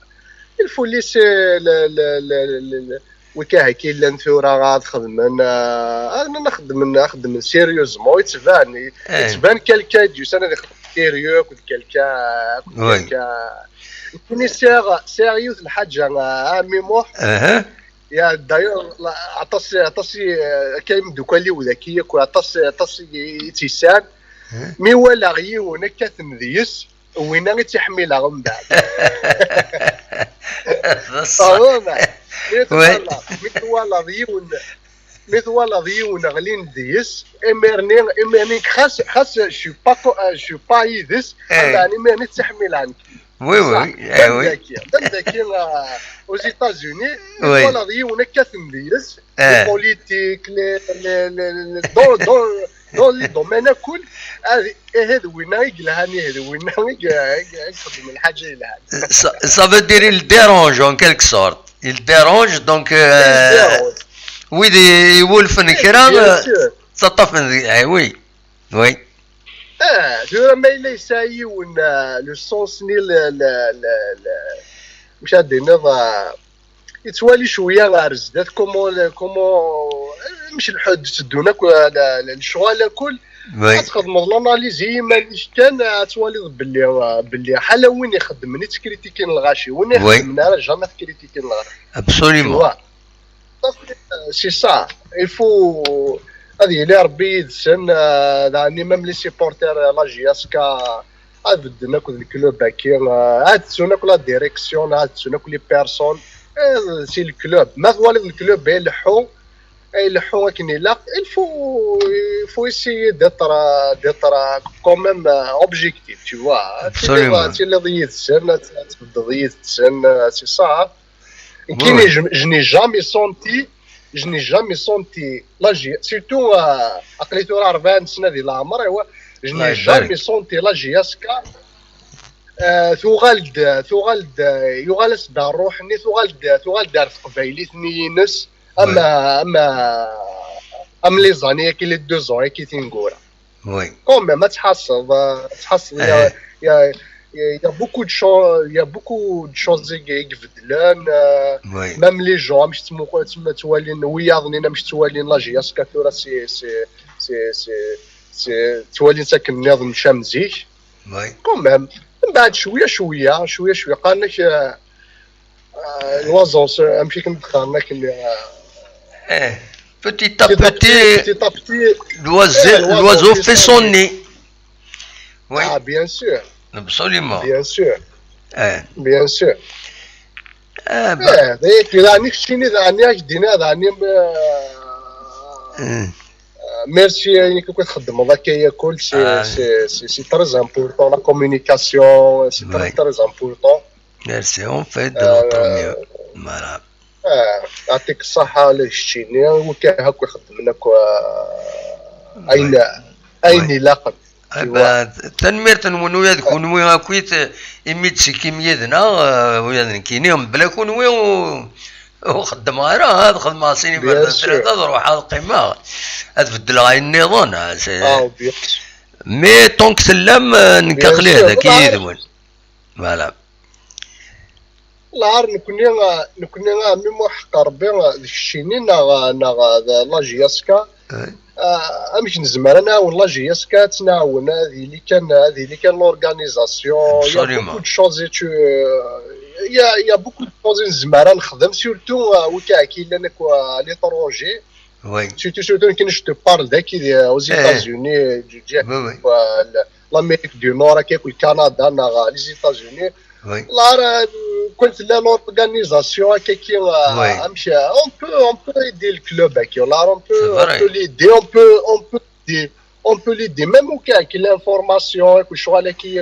il faut laisser le, le, le, le, le, وكاع كاين لان ثورة غاد خدمنا، آه، أنا نخدم، نخدم sérieusement، يتبان، يتبان كالكا ديوس، أنا اللي خدمت sérieux، كنت كالكا، كنت كالكا. كوني سير، sérieux الحاجة، آه، ميموح. أها. يا داير، عطاس، عطاس، آه، كاين دوكا اللي وذاكية، كو عطاس، عطاس يتيسان. مي ولا غيون كاتم ديس. وين غير تحميلها من بعد. بصح. آه، والله. مي توالى، مي توالى ضيون، مي توالى ضيون غلين ديس، إمرني، إمرني خاص، خاص شو باكو، آه، شو بايدس، يعني إمرني تحميلها. Oui, oui, oui. داكي، داكي، آه، aux États-Unis، مي توالى ضيون كاتم ديس، les politiques، les، les، les، les، دون، دون، Dans les domaines akk, ad, ihi d winna i yelhan, ihi d winna i y-, i y-, i yexdem lḥaǧa yelhan. Ça, ça veut dire il dérange en quelque sorte. Il dérange, donc, euh, il dérange. Oui, des, il faut le faire. Bien sûr. Ça t'a fait, eh oui, oui. Ah, tura ma yella yesɛa yiwen, ah, le sens-nni, le, le, le, le, mec ad d-tiniḍ, ah, yettwali cwiya ɣer zdat, comment, comment, mec lḥed tteddun akk, ah, le, le, lecɣal akk. Oui. Ad txedmeḍ l'analyse i yiman-ik kan, ad twaliḍ belli, ah, belli ḥala win ixeddmen i ttkritikun lɣaci, win ixeddmen ara jamais ttkritikun lɣaci. Absolument. Tu vois. C'est ça. Il faut ad yili Rebbi yid-sen, euh, daɣen même les supporters, euh, la J S K, ad bedden akked club-agi, euh, ad ttun akk la direction, ad ttun akk les personnes, euh, c'est le club. Ma twaliḍ le club ay ileḥḥu, ay ileḥḥu akken ilaq, il faut, il faut essayer d'être, euh, d'être, euh, quand même, euh, objectif, tu vois. Absolument. Ad tiliḍ, ad tiliḍ yid-sen, ad, ad tbeddeḍ yid-sen, euh, c'est ça. Nekkini, je, je n'ai jamais senti, je n'ai jamais senti la J-, surtout, euh, aql-i tura rebɛa n sna di leɛmer-iw, je n'ai jamais senti la J S K, euh, tuɣal-d, tuɣal-d, yuɣal-as-d ṛṛuḥ-nni, tuɣal-d, tuɣal-d ar teqbaylit-nni ines, am, am, am les années-agi, les deux ans-agi tineggura. Oui. Quand même, ad tḥasseḍ, euh, ad tḥasseḍ, il y a, il y a, il y a beaucoup de choses, il y a beaucoup de choses i, i ibeddlen, euh, même les gens, amek ttmu-, ttm-, ttwalin wiyaḍ-nni, amek ttwalin la J S K tura, c'est, c'est, c'est, c'est, c'est, ttwalin-tt akken nniḍen mačči am zik. Oui. Quand même, mbeɛd cwiya, cwiya, cwiya, cwiya, qqaren-ak, euh, euh, l'oiseau, amek i ken-d-qqaren akken, euh, eh, petit à petit, petit à petit, l'oiseau, eh, l'oiseau fait son nid. Oui. Ah, bien sûr. Absolument. Bien sûr. Eh. Bien sûr. Eh, ben. Eh, d-, d-, daɣen i keččini, daɣen i ak-d-iniɣ, daɣen i, euh, hmm. Euh, merci, ayen akk i txeddmeḍ akka yakk, c'est, ah, c'est, c'est, c'est très important, la communication, c'est très, ouais, très important. Merci, on fait de notre mieux. Voilà. Ah, yeɛṭik ṣṣeḥḥa, la keččini, wid akk ixeddmen akk, ah, ayen, ayen ilaqen. Eh ben, tanemmirt-nwen ula d kunwi akkit, imi d-tekkim yid-neɣ, eh, ula d nekkini, mebla kunwi ur, ur xeddmeɣ ara, ad xedmeɣ sin iberdan, tlata, ad ruḥeɣ, ad qqimeɣ, ad beddleɣ ayen nniḍen, ah, c'est, mais tant que tellam, eh, nekk aql-i dagi yid-wen. Voilà. Lɛar nekni, nekni, a mmi Muḥ, ḥeqq Rebbi, d keččini neɣ, neɣ d la J S K. Ah, amek nezmer ad nɛawen la J S K? Ad tt-nɛawen, ad yili kan, ad yili kan l'organisation. Il y a beaucoup de choses et tu, il y a, il y a beaucoup de choses i nezmer ad nexdem, surtout, ah, wid akk yellan akk, ah, à l'étranger. Oui. Surtout, surtout, nekkini, je te parle daki, euh, aux États-Unis, euh, du, du, euh, le, l'Amérique du Nord, akk, le Canada, neɣ, euh, les États-Unis. Oui. Là, euh, quand il y a l'organisation, akk, euh, amek, euh, on peut, on peut aider le club, akk. Là, on peut, on peut l'aider, on peut, on peut aider, on peut l'aider. Même au cas que l'information, akk, je suis allé, il y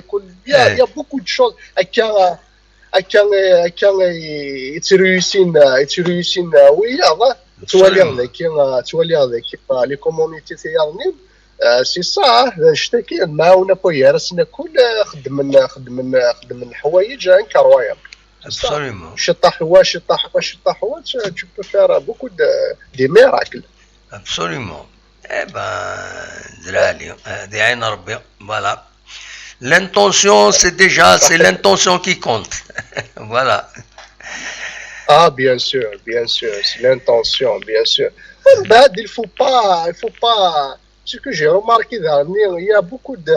a, il y a beaucoup de choses, akk, euh, Akka, akka i, i ttrusin, i ttrusin wiyaḍ, ah. Ttwaliɣ daki, ttwaliɣ daki, ah, les communautés tiyaḍnin, ah, c'est ça, ah, d annect-agi, ad nɛawen akk gar-asen akk, ah, xeddmen, xeddmen, xeddmen leḥwayeǧ incroyable. C'est ça. Absolument. Ciṭṭaḥ wa, ciṭṭaḥ wa, ciṭṭaḥ wa, tu, tu peux faire beaucoup de, des miracles. Absolument. Eh ben, d lɛali, eh, di ɛin Rebbi, voilà. L'intention, c'est déjà, c'est l'intention qui compte. Voilà. Ah, bien sûr, bien sûr, c'est l'intention, bien sûr. Mbeɛd, il faut pas, il faut pas, ce que j'ai remarqué dernier, il y a beaucoup de,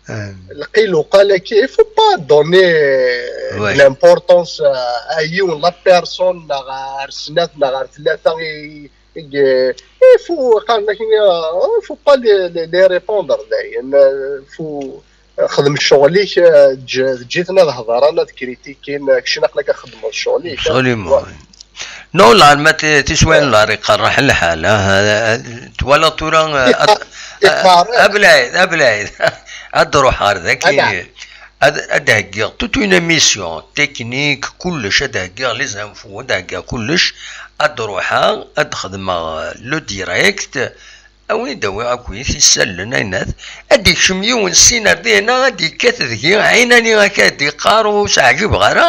euh, lqil uqal akka, il faut pas donner, euh, de l'importance à, à une, la personne, neɣ ar snat, neɣ ar tlata, i, i, il faut, qqaren akkenni, il faut pas les, les, les répondre, dayen, euh, faut, xdem ccɣel-ik, euh, ǧ-, ǧǧ-iten ad hedren, ad kritikin, euh, keččini aql-ak ad txedmeḍ ccɣel-ik, hein. Absolument. Non, la, ma ti-, tiswiɛin la, iqerreḥ lḥal, ah, ah, twalaḍ tura, ah, ad, ah, ablayd, ablayd. Ad ruḥeɣ ar daki, ad, ad d-heggiɣ toute une émission technique, kullec, ad d-heggiɣ les infos, ad d-heggiɣ kullec, ad ruḥeɣ, ad xedmeɣ, euh, le direct, A win i d-awiɣ akkit isallen aynat, ad d-ikcem yiwen ssin ar dina, ad d-ikkat deg-i ɛinani akka ad d-iqqar ur s-ɛǧibeɣ ara.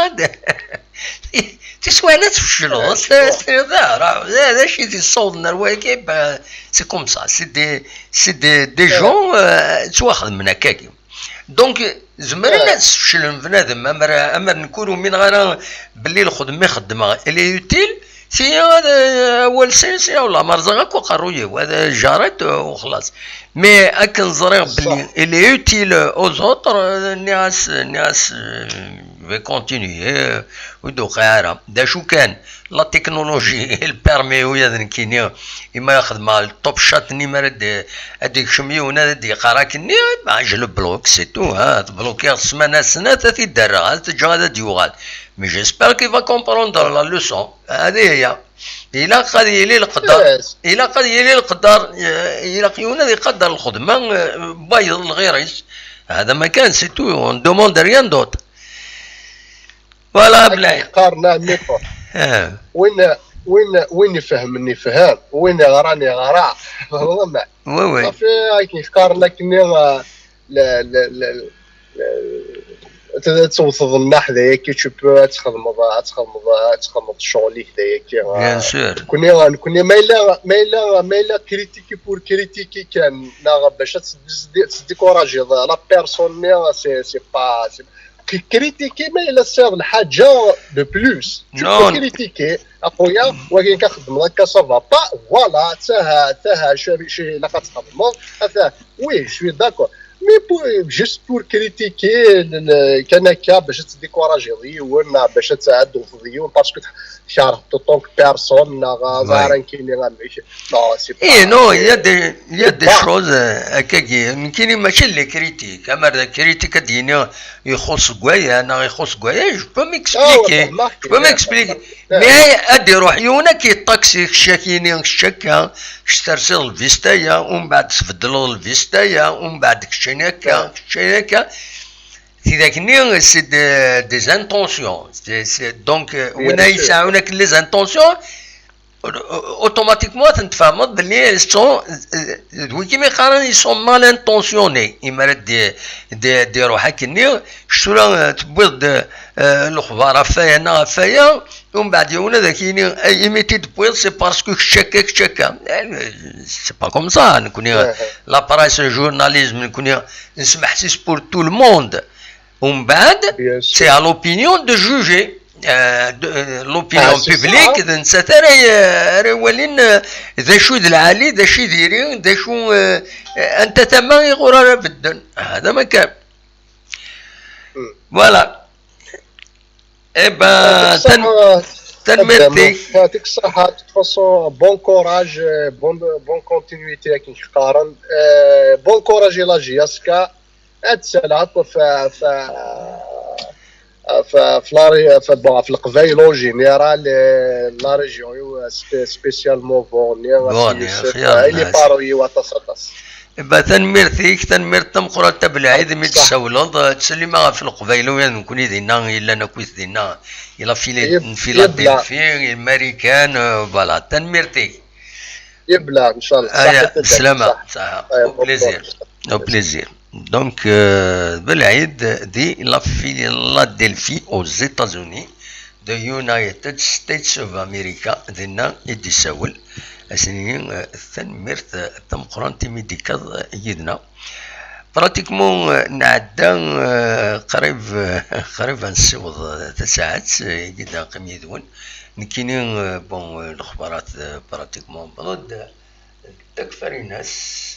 Tiswiɛin ad tfecleḍ, ad s-tiniḍ d acu i d-yessawḍen ar wayagi, ben, c'est comme ça, c'est des, c'est des, des gens, euh, ttwaxedmen akkagi. Donc, zemren ad sfeclen bnadem, amer, amer nekk ur umineɣ ara belli lxedma i xeddmeɣ elle est utile, si ad, awal sin, si awla merẓeɣ akk aqerruy-iw, ad j'arrête, euh, u xlaṣ. Mais akken ẓriɣ belli elle est utile aux autres, euh, nniɣ-as, nniɣ-as, euh, je vais continuer, euh, ur d-uqiɛ ara. D acu kan, la technologie, le permis, u yad nekkini, imi ara xedmeɣ le top shot-nni, mi ara d-, ad d-ikcem yiwen, ad d-yeqqar akkenni, ben, je le bloque, c'est tout, hein, tblokiɣ ssmana snat, ad t-id-rreɣ, ad t-ǧǧeɣ ad d-yuɣal. Mais j'espère qu'il va comprendre la leçon. Hadi hiya. Ilaq ad yili leqder, ilaq ad yili leqder, eh, ilaq yiwen ad iqader lxedma, eh, n wayeḍ lɣir-is. Hada ma kan, c'est tout, on ne demande rien d'autre. Voilà, akken belɛid. Qqaren a Miṭu. Ah. Win, win, win ifehmen ifhem, win iɣran iɣra. Tfehmeḍ? Oui, oui. Safi, akken qqaren akkenni, ah, la, la, la, la, ad tewteḍ nneḥ d ayaki, tu peux ad txedmeḍ, ad txedmeḍ, ad txedmeḍ ccɣel-ik d ayaki. Bien sûr. Nekni, nekni ma yella, ma yella, ma yella critiquer pour critiquer kan, neɣ bac ad tdikurajiḍ la personne-nni, c'est, c'est pas, c'est, critiquer ma yella tesɛiḍ lḥaǧa de plus. Tu peux critiquer, a خويا, wagi ka xedmeḍ akka, ça va pas, voilà, taha, taha, acu, acu ilaq ad txedmeḍ, ata, oui, je suis d'accord. Mais pour, juste pour critiquer, le, le, kan akka, bac ad tdikurajiḍ yiwen, neɣ bac ad tɛedduḍ yiwen, parce que tkerheḍ en tant que personne, neɣ ẓer ankini amek. Non, c'est pas, eh, non, il y a des, il y a des choses, euh, akkagi, nekkini mačči d les critiques, amer d critique ad d-yini ixuṣ deg waya, neɣ ixuṣ deg waya, je peux m'expliquer, je peux m'expliquer. Mais ad d-iruḥ yiwen ad k-yeṭṭaksi, kečč akini, kečč akka, kečč tersiḍ lvista-ya, umbeɛd tbeddleḍ lvista-ya, umbeɛd keččini akka, keččini akka. Tidak-nni, c'est de, des intentions. C'est, c'est, donc, euh, win ay yesɛun akken les intentions, automatiquement ad ten-tfehmeḍ belli elles sont, euh, d wigi mi qqaren ils sont mal intentionnés. Imi ara d-, d-, d-iruḥ akkenni, kečč tura, euh, tewwiḍ-d, euh, lexbar ɣef waya neɣ ɣef waya, umbeɛd yiwen ad ak-yini, ay, imi t-id-tewwiḍ, c'est parce que kečč akka, kečč akka. Eh, c'est pas comme ça, nekkni, la presse, le journalisme, nekkni, nesmeḥsis pour tout le monde. Umbeɛd, c'est à l'opinion de juger. Euh, de, euh, l'opinion publique, d nettat ara y-, ara iwalin, euh, d acu d lɛali, d acu d iri, d acu, euh, euh, anta tama iɣur ara bedden. Hada ma kan. Voilà. Eh ben, tanemmirt-ik. Yaɛṭik ṣṣeḥḥa, de toute façon, bon courage, euh, bon, bonne continuité akken qqaren. Euh, bon courage i la J S K. Ad ttalaɣ akk f, f, f, f, la ré-, f, bon, f Leqbayel en général, eh, la région-iw, eh, spé-, spécialement Borne, Borne, Yusef, eh, les parents-iw aṭas, aṭas. Iba, tanemmirt-ik, tanemmirt tameqqrant a Belɛid imi d-tessawleḍ, eh, ttsellimeɣ ɣef Leqbayel, u nekkni dinna yellan akkit dinna, i la Phila-, Philadelphie, i Marikan, eh, voilà, tanemmirt-ik. Yebla, ncallah. Aya, ṣaḥit, sslama, ṣaḥit. Ṣaḥa. Aya, au plaisir. Au plaisir. Donc, euh, Belɛid di la Philadelphie aux États-Unis, the United States of America, dinna i d-isawel. Asni, euh, tanemmirt, euh, tameqqrant imi d-ikkaḍ, euh, yid-neɣ. Pratiquement, euh, nɛedda, euh, qrib, euh, qrib ad nessiweḍ, euh, tasaɛet, euh, i d-neqqim yid-wen. Nekkini, euh, bon, euh, lexbarat, euh, pratiquement, bḍu-d, euh, Takfarinas.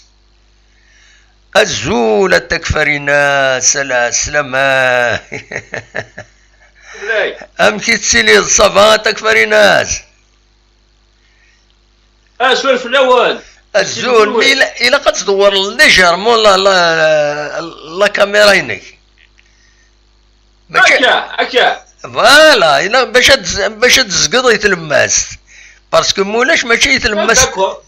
Azul a Takfarinas, ala sslama. Amek i tettiliḍ, ça va a Takfarinas? Azul fell-awen. Azul, mi ila-, ilaq ad tdewwreḍ légèrement la, la, la caméra-inek. Mačči akka, akka. Voilà, ilaq bac ad, bac ad tezgeḍ i tlemmast. Parce que mulac mačči i tlemmast. D'accord.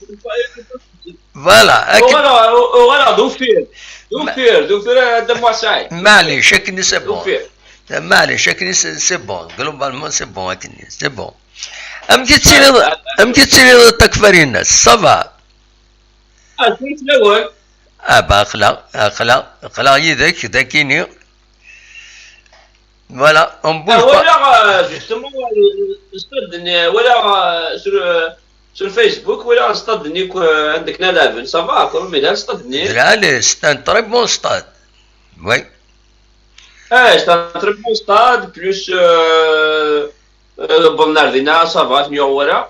Voilà, akken. Uɣaleɣ, uɣaleɣ d uffir. D uffir, d uffir, a Dda Muḥ Saɛid. Maɛlic, akken c'est bon. D uffir. Maɛlic, akken c'est, c'est bon. Globalement, c'est bon, akken, c'est bon. Amek i tettiliḍ, amek i tettiliḍ a Takfarinas? Ça va? Ah, c'est la web. Ah bah, aql-aɣ, aql-aɣ, aql-aɣ yid-k, dakini. Voilà, on bouge pas. Walaɣ, euh, justement, euh, stade-nni, walaɣ, euh, sur, euh, sur Facebook, walaɣ stade-nni, euh, anda akken ara lɛaben. Ça va, quoi, mais là, stade-nni. Là, c'est un très bon stade. Oui. Eh, c'est un très bon stade, plus, euh, euh, bon, Nardina, ça va, il y aura.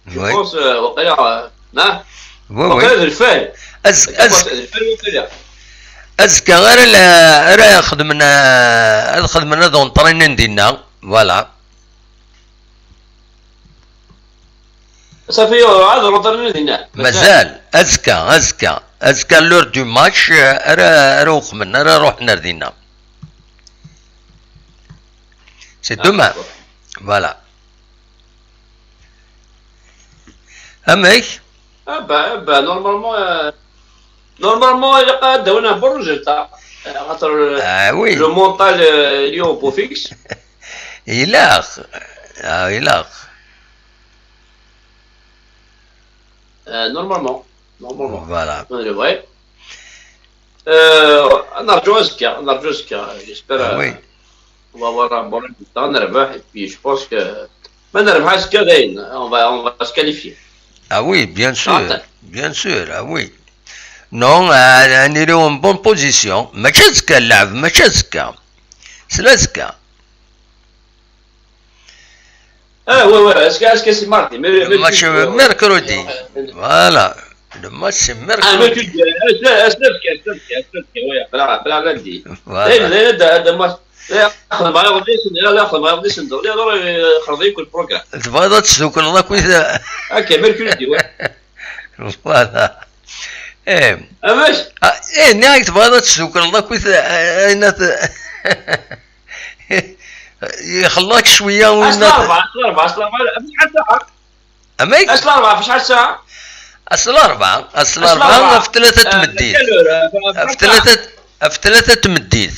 Je pense, euh, waqila, euh, hein? Oui, oui. Waqila d lfal. Azekka ara, ara xedmen, ad xedmen ad entraînen dinna. Voilà. Safi, ad entraînen dinna. Mazal, azekka, azekka, azekka, l'heure du match, euh, ara, ara uxmen, ara ruḥen ar dinna. C'est demain. Voilà. Amek? Ah bah, ah bah, normalement, euh, normalement, il a pas donné un bon résultat. Euh, entre le, ah oui, le mental, euh, il est au beau fixe. Il a, ah, il a. Euh, normalement. Normalement. Voilà. C'est vrai. Euh, نرجو أزكى، نرجو أزكى. J'espère, ah oui, euh, on va avoir un bon résultat, نربح, et puis je pense que ما نربح أزكى, on va, on va se qualifier. Ah oui, bien sûr, bien sûr, ah oui. Non, euh, on est en bonne position. ماشي أزكى اللعب, ماشي أزكى. C'est l'Azekka. Ah, ouais, ouais, est-ce que, est-ce que c'est mardi? Le match, euh, mercredi. Voilà. Le match, c'est mercredi. Ah, mercredi. Est-ce que, est-ce que, est-ce que, est-ce que, ouais, بلا, بلا lundi. Voilà. Là, là, là, là, moi, là, خدمة غادي يسند، لا، لا، خدمة غادي يسند. لا، لا، لا، خرج يكون programme. تبغى تسوق الله كويس. Ok, mercredi, ouais. Voilà. Eh. Ah, mais, ah, eh, نهاية تبغى تسوق الله كويس. يخليك شوية وين. أصل أربعة، أصل أربعة، أصل أربعة، في شحال ساعة؟ أميك؟ أصل أربعة، في شحال ساعة؟ أصل أربعة، أصل أصل أربعة، أربعة. في ثلاثة آه، تمديد. كل هورة، ف-، في ف-، ثلاثة، في ثلاثة تمديد.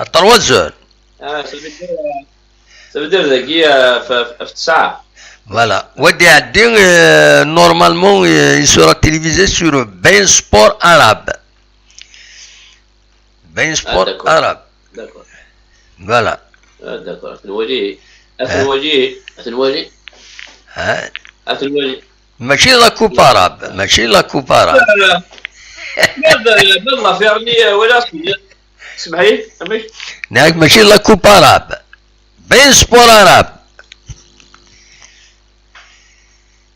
التروازور. آه، ça veut dire، ça veut dire ذاكي، آه، في، في، في تسعة. Voilà. ودي عدي، آه، normalement، آه، il sera télévisé sur Bein Sport Arabe. Bein Sport Arabe. D'accord. Voilà. آه، d'accord. أثنوالي، أثنوالي، أثنوالي. ها؟ أثنوالي. ماشي la Coupe Arabe، ماشي la Coupe Arabe. لا، لا. ماذا، ماذا فيرني ولا اسمي؟ اسمحي، أمي. ناك ماشي la Coupe Arabe. Bein Sport Arabe.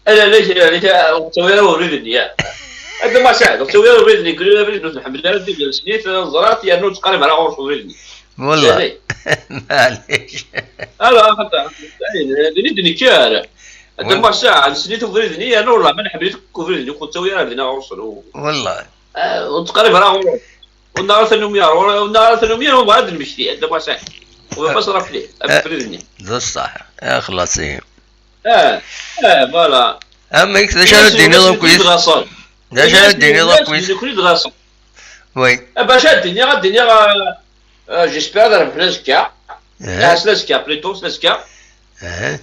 Ala, ala, ala, ur ttawi ara ubrid-nni, ya. A Dda Masaɛd, ur ttawi ara ubrid-nni, kul abrid ur t-nḥemmel ara, d snit, neẓra-t, yernu ur nettqarib ara ɣur-s ubrid-nni. Wallah. Maɛlic. Ala, xaṭer, d-nid-nekker. A Dda Masaɛd, snit ubrid-nni, yernu ur nḥemmel-it akk ubrid-nni, ur nettawi ara dinna ɣur-sen. Wallah. Ah, ur nettqarib ara ɣur-s. Ur neɣ ara tanumi ar, ur neɣ ara tanumi ar, ur neɣ ara d-nmekti, a Dda Masaɛd. Ur bas rafli, abrid-nni. D ṣṣeḥ. Ah, xlaṣ, ihi. Ah, ah, voilà. Amek, d acu ara d-tiniḍ akkit? D acu ara d-tiniḍ akkit? Oui. Ah, bac ad d-iniɣ, ad d-iniɣ, euh, euh, j'espère ad rebḥen azekka. Eh. Ah, s l'azekka, plutôt, s l'azekka. Eh.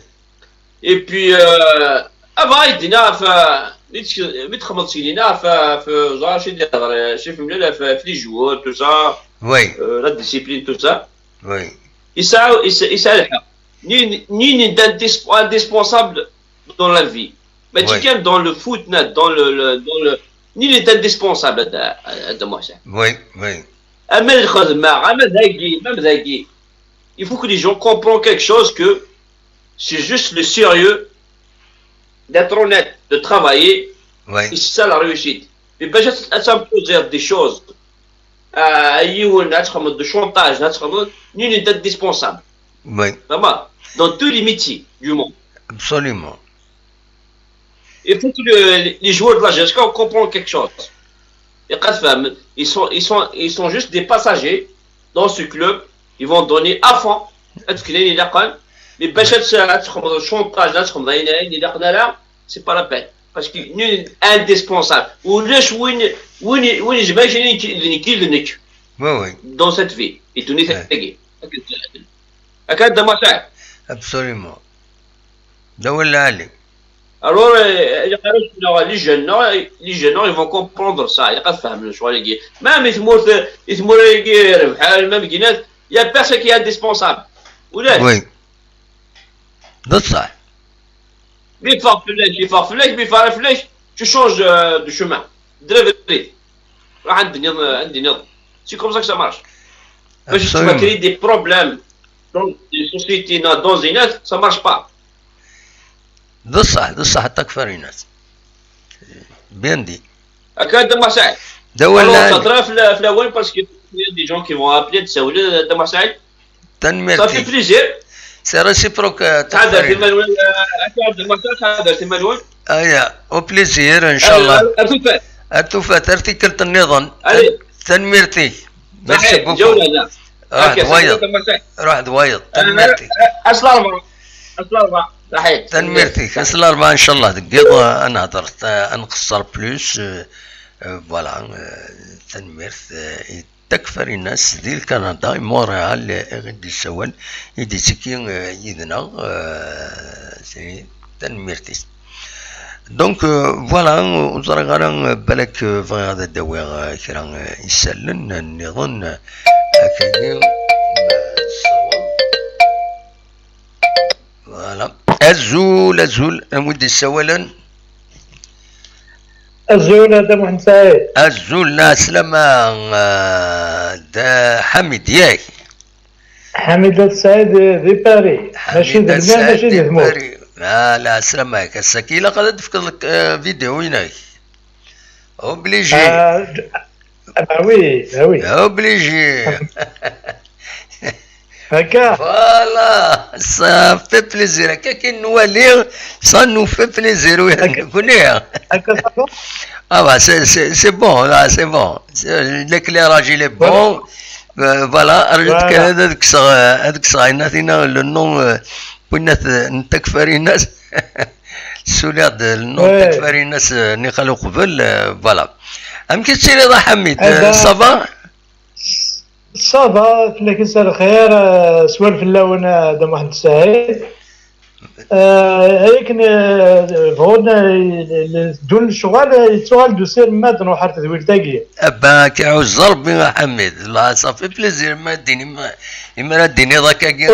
Et puis, euh, avant, ad d-iniɣ ɣef, euh, mi tx-, mi txedmeḍ seg dinna, ɣef, ɣef, ẓer acu i d-ihder, euh, Chef Mlal, ɣef, ɣef les joueurs, tout ça. Oui. Euh, la discipline, tout ça. Oui. Yesɛa, yesɛa, yesɛa lḥeqq. Nini, nini d indis-, indispensable dans la vie. Mačči kan dans le foot, na, dans le, le, dans le, nini d indispensable, a Dda, a Dda Muḥsin. Oui, oui. Ama d lxedma, ama dagi, ama dagi. Il faut que les gens comprennent quelque chose, que c'est juste le sérieux, d'être honnête, de travailler, oui, et c'est ça la réussite. Mais bac ad, ad timposer des choses, euh, yiwen, ad txedmeḍ de chantage, ad txedmeḍ, nini d indispensable. Oui. Vraiment, dans tous les métiers du monde. Absolument. Il faut que le, les joueurs de la G S K comprennent quelque chose. Ils sont, ils sont, ils sont juste des passagers dans ce club. Ils vont donner à fond. Mais bac ad, ad txedmeḍ chantage, ad txedmeḍ ayen, ayen ilaqen ara, c'est pas la peine. Parce que nous, indispensable. Ulac win, win, win jmaï, d nekk, d nekk. Oui, oui. Dans cette vie. Et tout, ouais. Akka d Dda Muḥsin. Absolument. D awal lɛali. Alors, euh, les jeunes, non, les jeunes, non, ils vont comprendre ça. Il n'y a pas de femme, je crois, les gars. Même les mots, les mots, les gars, même Guinness, il y a personne qui est indispensable. Ou là, Oui. بصح mais il faut réfléchir, il faut réfléchir, mais il faut réfléchir. Tu changes euh, de chemin. De rêve. C'est comme ça que ça marche. Parce que tu vas Absolument. Créer des problèmes dans des sociétés, dans, dans une autre, ça marche pas. بصح بصح حتى كفارينات. Bien dit. هكا دابا ساعد. دابا Alors, لا- ça trifle في الاول parce que il y a des gens qui vont appeler تساولي دابا ساعد. Ça fait تنميرتي. Plaisir. C'est réciproque. تحضر في ملوان. تحضر ما تحضر في ملوان. ايا، au plaisir ان شاء الله. اتوفى. اتوفى ترتيكلت النظام. Allez. تنميرتي. Merci beaucoup. جوله لا. روح دوايض. روح دوايض. تنميرتي. اصل اربعه. اصل اربعه. صحيح. تنميرتي. كاس الاربعاء ان شاء الله دقيقه نهضر، نقصر plus. Voilà. تنميرت. تكفر الناس ديال كندا، مونريال، غدي السوال يدي تيكي يدنا. تنميرتي. Donc voilà. وزرغ انا بالك بغي غادا داوي كرا يسالن نظن. هكاكي. Voilà. Azul, azul, amudi sawalen. Azul, a Dda Muḥend Saɛid. Azul, la slama. Da Ḥamid, yak? Ḥamid At Saɛid di Paris. Mačči d lmal, mačči d tmurt. Ah, la slama-k. Ass-agi ilaq ad d-tefkeḍ vidéo-inek. Obligé. Ah oui, ah oui. Obligé. Akka. Voilà, ça fait plaisir. Quelqu'un nous a lire, ça nous fait plaisir. Oui, Akka, ça va? Ah bah c'est bon, là c'est bon. L'éclairage il est bon. Voilà, ad kkseɣ ad kkseɣ ayen tina le nom n takfarinas. Suliɣ-d le nom n takfarinas. Niqal uqbel. Voilà. Amek i tettiliḍ a Ḥamid? Ça va? Ça va, fell-ak lxir. Swal fell-awen a Dda Muḥend Saɛid. Akken bɣun ddun lecɣal, yettuɣal-d usirem ma d-nruḥ ar tedwilt-agi. Abba, k-iɛuzz Rebbi a Ḥamid. La, ça fait plaisir ma d-tini, imra d-tiniḍ akkagi.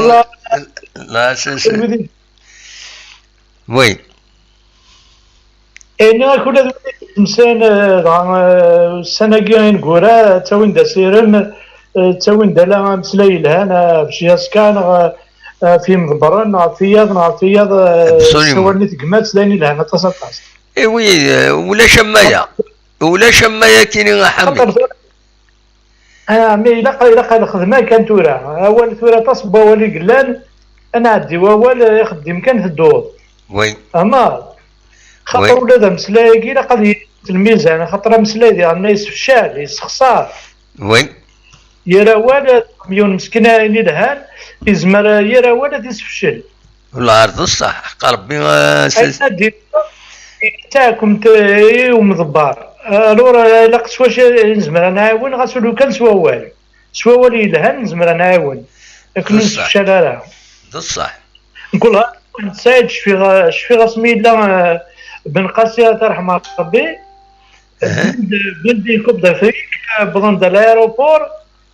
La, c'est, c'est. Oui. Ini ak ula d wid yettemsayen, dɣa ussan-agi ineggura ttawin-d asirem, ttawin-d ala ameslay yelhan ɣef Jaska neɣ ɣef yimḍebbren neɣ ɣef tiyaḍ neɣ ɣef tiyaḍ. Ssawalen i tegmat d ayen yelhan aṭas aṭas. Iwi, ulac am waya. Ulac am waya kini a Ḥamid. Ah, mais ilaq, ilaq ad nexdem kan tura. Awal tura aṭas n wawal i yellan, ad nɛeddi wawal, ixeddim kan tedduḍ. Oui. Ama, xaṭer ula d ameslay-agi ilaq ad yili lmizan, xaṭer ameslay diɣen ma yessefcal, yessexṣar. Oui. Yir awal, yiwen meskin ayen ilhan, yezmer yir awal ad yessefcel. Lɛar d ṣṣeḥ, ḥeqq Rebbi. Taɛkumt i umḍebber. Alors, ilaq s wacu nezmer ad nɛiwen, ɣas ulu kan s wawal. S wawal yelhan nezmer ad nɛiwen. Akken ur nessefcal ara. D ṣṣeḥ. Nkulha, Saɛid, cfiɣ, cfiɣ asmi yella Ben Qasi, ad t-yerḥem Rebbi. Bandi Coupe d'Afrique, wwḍen-d à l'aéroport,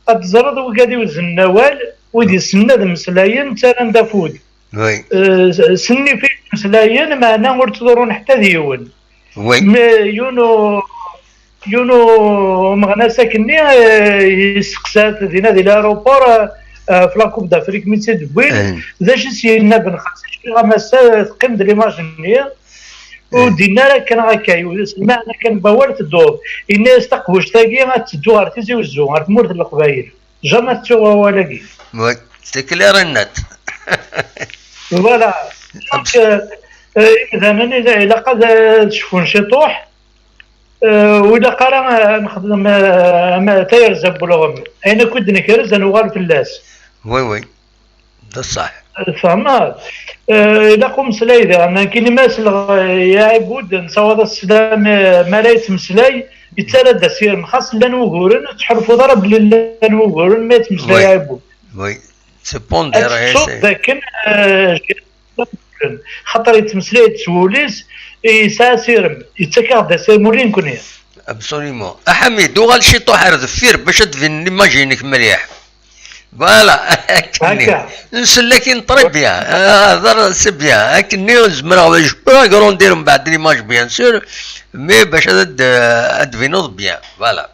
ad teẓreḍ wigad iweznen awal, wid yessnen ad mmeslayen, ttarran-d afud. Sennifi ttmeslayen, meɛna ur ttḍurrun ḥetta d yiwen. Yiwen umeɣnas akkenni yesteqsa-t dinna di l'aéroport, ɣef la Coupe d'Afrique mi tt-id-wwin, d acu i s-yenna Ben Qasi? Cfiɣ am ass-a teqqim-d l'image-nni, ur d-yenni ara kan akka, s lmeɛna kan n wawal tedduḍ. Yenna-yas taqbuct-agi ad teddu ɣer Tizi Wezzu, ɣer tmurt n Leqbayel. Jamais tettuɣ wawal-agi. C'est clair et net. Voilà. Donc, imdanen ilaq ad cfun ciṭuḥ, ur ilaq ara ad nexdem am tayerza n welɣem. Ayen akk i d-nekrez ad nuɣal fell-as. Oui, oui. D ṣṣeḥ. Tfehmeḍ? Ilaq umeslay diɣen, nekkini ma selleɣ i Ɛibud, nessawaḍ-as sslam, mi ara yettmeslay, yettarra-d asirem. Xas llan wuguren, ur tettḥulfuḍ ara belli llan wuguren ma yettmeslay Ɛibud. Oui, c'est pondéré. Ad tettuḍ dakken Xaṭer yettmeslay-d s wul-is, yesɛa asirem, yettak-aɣ-d asirem ula i nekni. Absolument. A Ḥamid, uɣal ciṭuḥ ar deffir bac ad d-binen l'image-inek mliḥ. Voilà, akkenni. Nsell akin très bien. Ah, hder, c'est bien. Akkenni zemreɣ, je peux agrandir mbeɛd l'image, bien sûr, mais bac ad, ad d-tbineḍ bien. Voilà.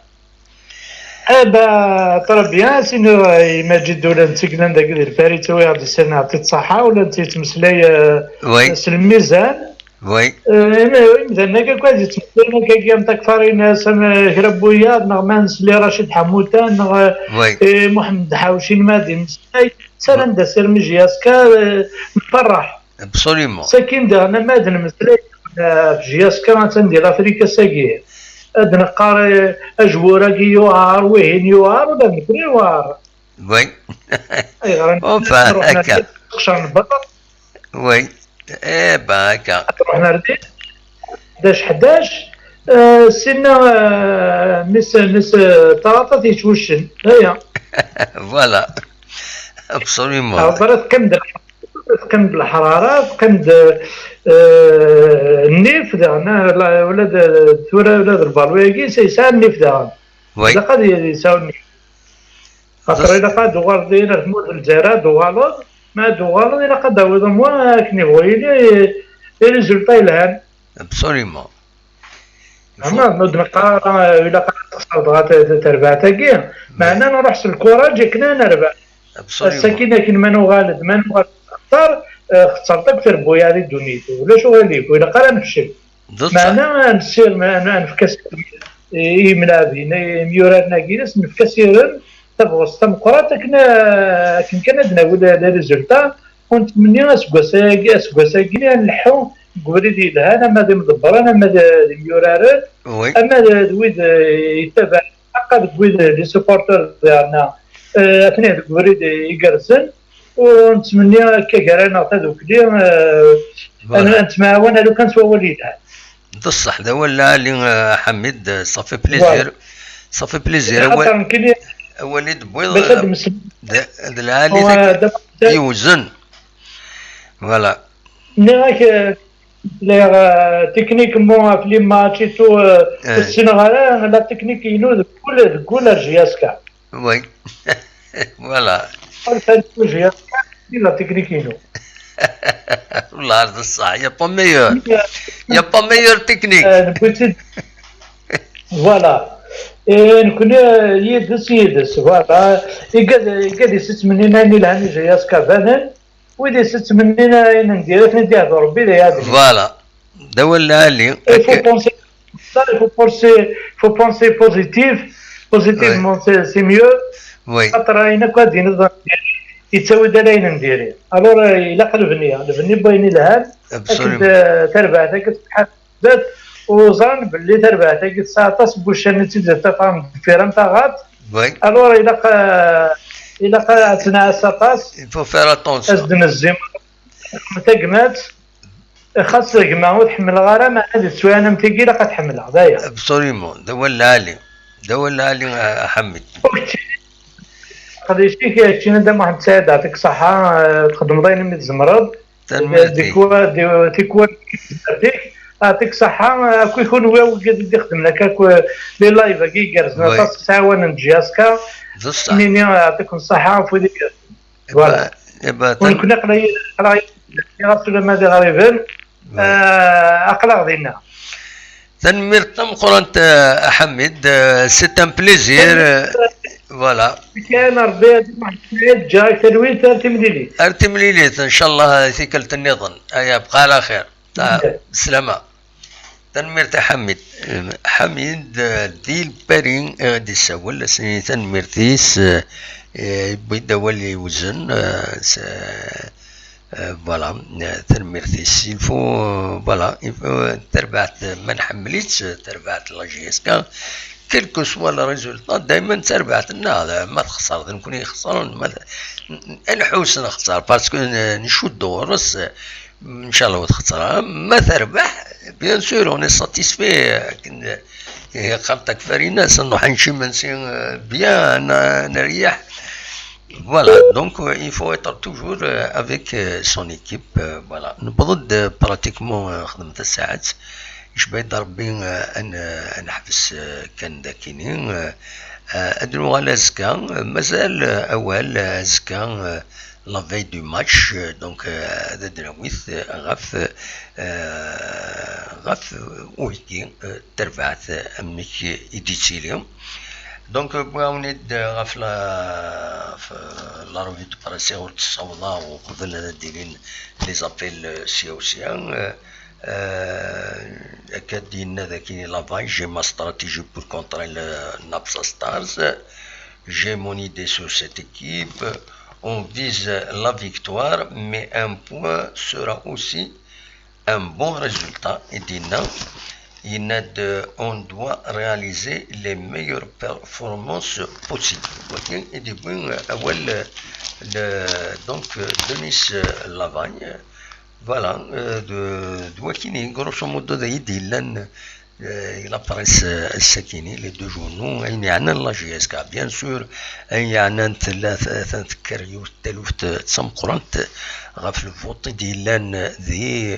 Eh ben, très bien, sinon, euh, imagine ula d tignan dagi di Lpari, tura ad d-isirneɣ tiṭ ṣaḥa, ula d yettmeslay, euh, s lmizan. Oui. Euh, imi, imdanen-agi akk ad yettmeslayen akkagi am takfarinas, am, euh, kra n wiyaḍ, neɣ ma nesli Racid Ḥamutan, neɣ, euh, oui, eh, Muḥemmed Ḥawci, ma d imeslay, ssaran-d asirem i J S K, euh, nferreḥ. Absolument. Sakin daɣen ama d nemmeslay, euh, ɣef J S K, attan di Lafrika sagi. Ad neqqar, eh, ajwur-agi yuɛer, wihin yuɛer, ula d nekni yuɛer. Oui. Ayɣer? Enfin, akka. Qcer n berra. Oui. Eh ben, akka. Ad ruḥen ar din. Ḥdac ḥdac, eh, sinna, eh, mis, mis, eh, talatat yettwuccen. Aya. Voilà. Absolument. Teqqim-d, teqqim-d leḥrara, teqqim-d, eh, nnif, daɣen, eh, la, ula d, tura ula d lbalu-agi, yesɛa nnif daɣen. Oui. Ilaq ad yesɛu nnif. Xaṭer ilaq ad d-tuɣaleḍ ar tmurt n Lezzayer, ad d-tuɣaleḍ, ma ad d-tuɣaleḍ, ilaq ad d-tawiḍ au moins akken yebɣu yili, les résultats yelhan. Absolument. Ama ma d-neqqar, eh, ilaq ad texṣer dɣa t-, t-, terbaɛt-agi, meɛna nruḥ s lkuṛaǧ akken ad nerbeḥ. Absolument. Ass-akin akken ma nuɣal-d, ma nuɣal-d nextar, eh, xeṣṣret akk trebbuyaɛ di ddunit. Ulac uɣilif, ur ilaq ara nefcel. Meɛna ad nessir, ma, ma nefk-as i yimlaɛbin, i yimyuraren-agi, ad nefk asirem, tabɣest tameqqrant akken, akken kan ad d-nawi les, les résultats, ur nettmenni aseggas-agi, aseggas-agi ad nleḥḥu deg ubrid yelhan, ama d imḍebbren, ama d, d imyuraren, oui, ama d, d wid, eh, yettabaɛen, aqqa deg wid, les supporters, yerna, eh, atni deg ubrid igerrzen, ur nettmenni akka gar-aneɣ tadukli, eh, voilà, ad, ad nettemɛawan alukan s wawal yelhan. D ṣṣeḥ, d awal lɛali, eh, a Ḥamid, eh, ça fait plaisir. Voilà. Ça fait plaisir. Awal, axaṭer nekkini awal i d-tewwiḍ, bac ad, eh, d, d lɛali, wa, tagi d, yewzen. Voilà. Nniɣ-ak, eh, les, eh, techniquement, ɣef les matchs et tout, eh, eh, ur ssineɣ ara la technique-inu deg wul, deg wul ar J S K. Oui. Voilà. Ur ssineɣ ara la technique-inu. Wallah, d ṣṣeḥ. Y a pas meilleur. Y a pas meilleure technique. Eh, newwi-tt-id. Voilà. Eh, nekkni, eh, yid-s, yid-s. Voilà. Igad, igad yettmennin ayen ilhan i J S K banen. Wid yettmennin ayen n diri, ad ten-id-yehdu Rebbi, d aya ad d-nini. Voilà. D awal lɛali. Il faut penser, ça, il faut penser, faut penser positif. Positivement, c'est, c'est mieux. Oui. Xaṭer ayen akk ad d-tiniḍ yettawi-d ala ayen n diri. Alors, eh, ilaq lebni, lebni n wayen ilhan. Absolument. Akken, eh, tarbaɛt, akken zdat, u ẓran belli tarbaɛt-agi tesɛa aṭas n wuccanen i tt-id-tafam deffir am taɣaṭ. Oui. Alors, ilaq, eh, ilaq ad tt-nɛass aṭas. Il faut faire attention. Ad s-d-nezzi tagmat. Xas gma ur t-ḥemmleɣ ara, meɛna di ttwayan am tigi ilaq ad t-ḥemmleɣ, d aya. Absolument, d awal lɛali. D awal lɛali, a, a Ḥamid. Ur keččini, aqeddac-ik, keččini Dda Muḥend Saɛid, yeɛṭik ṣṣeḥḥa, eh, txeddmeḍ ayen umi tzemreḍ. Tanemmirt-ik. Tikwal, tikwal, yeɛṭik ṣṣeḥḥa, akk i kunwi wigad i d-ixedmen akka, akk, eh, les lives-agi igerrzen aṭas, ttɛawanen J S K. D ṣṣeḥ. Nini, eh, yeɛṭikum ṣṣeḥḥa, ɣef wid igerrzen. Voilà. Eba, eba, u nekkni aql-aɣ, aql-aɣ ulamma d iɣriben, eh, aql-aɣ dinna. Tanemmirt tameqqrant, eh, a Ḥamid, eh, c'est un plaisir, eh, voilà. Kan Rebbi ad ǧǧeɣ-ak talwit ar timlilit. Ar timlilit, ncallah, tikkelt nniḍen. Aya, bqa ɛla xir. Ah, sslam. Tanemmirt a Ḥamid. Ḥamid, eh, di Lpari, eh, d-issawel, asen-nini tanemmirt-is, eh, eh, yewwi-d awal iwzen, eh, s-, eh, voilà, eh, tanemmirt-is. Il faut, eh, voilà, il faut, eh, tarbaɛt, eh, ma nḥemmel-itt, eh, tarbaɛt la J S K, quel que soit le résultat, dayman d tarbaɛt-nneɣ, eh, ma texṣer, d nekkni ixesren, ma t-, n-, nḥus nexṣer, parce que, eh, ncudd ɣur-s, eh, Ncallah ur txeṣṣer ara. Ma terbeḥ, bien sûr, on est satisfait. Akken, eh, qqarent tekfarinas, nruḥ ad nečč imensi, eh, bien, n-, neryeḥ. Voilà, donc euh, il faut être toujours euh, avec euh, son équipe. Euh, voilà, newweḍ-d euh, pratiquement euh, xedmet tasaɛet. Icba-d Rebbi euh, ad n- ad neḥbes euh, kan dakini. Euh, euh, ad nuɣal azekka. Euh, mazal euh, awal euh, azekka, euh, la veille du match. Euh, donc euh, ad d-nawi euh, ɣef euh, ɣef uheggi euh, terbaɛt euh, amek i d-yettili. Donc, euh, wwiɣ-awen-id euh, ɣef la, ɣef, euh, la revue de presse ur d-ssawḍeɣ uqbel ad d-ilin les appels euh, sya u sya. Euh, euh, akka d-yenna daki Lavagne, j'ai ma stratégie pour contrer le Napsa Stars. J'ai mon idée sur cette équipe. On vise la victoire, mais un point sera aussi un bon résultat. I d-yenna, yenna-d, on doit réaliser les meilleures performances possibles. Wagi i d-yewwi awal euh, de, donc euh, Denis euh, Lavagne. Voilà, euh, de, de wakini, grosso modo, d ayen i d-yellan euh, la presse euh, ass-akini, les deux journaux, ayen yeɛnan la J S K, bien sûr, ayen yeɛnan tella t- t- tekker yiwet taluft d tameqqrant ɣef lvuṭ i d-yellan di,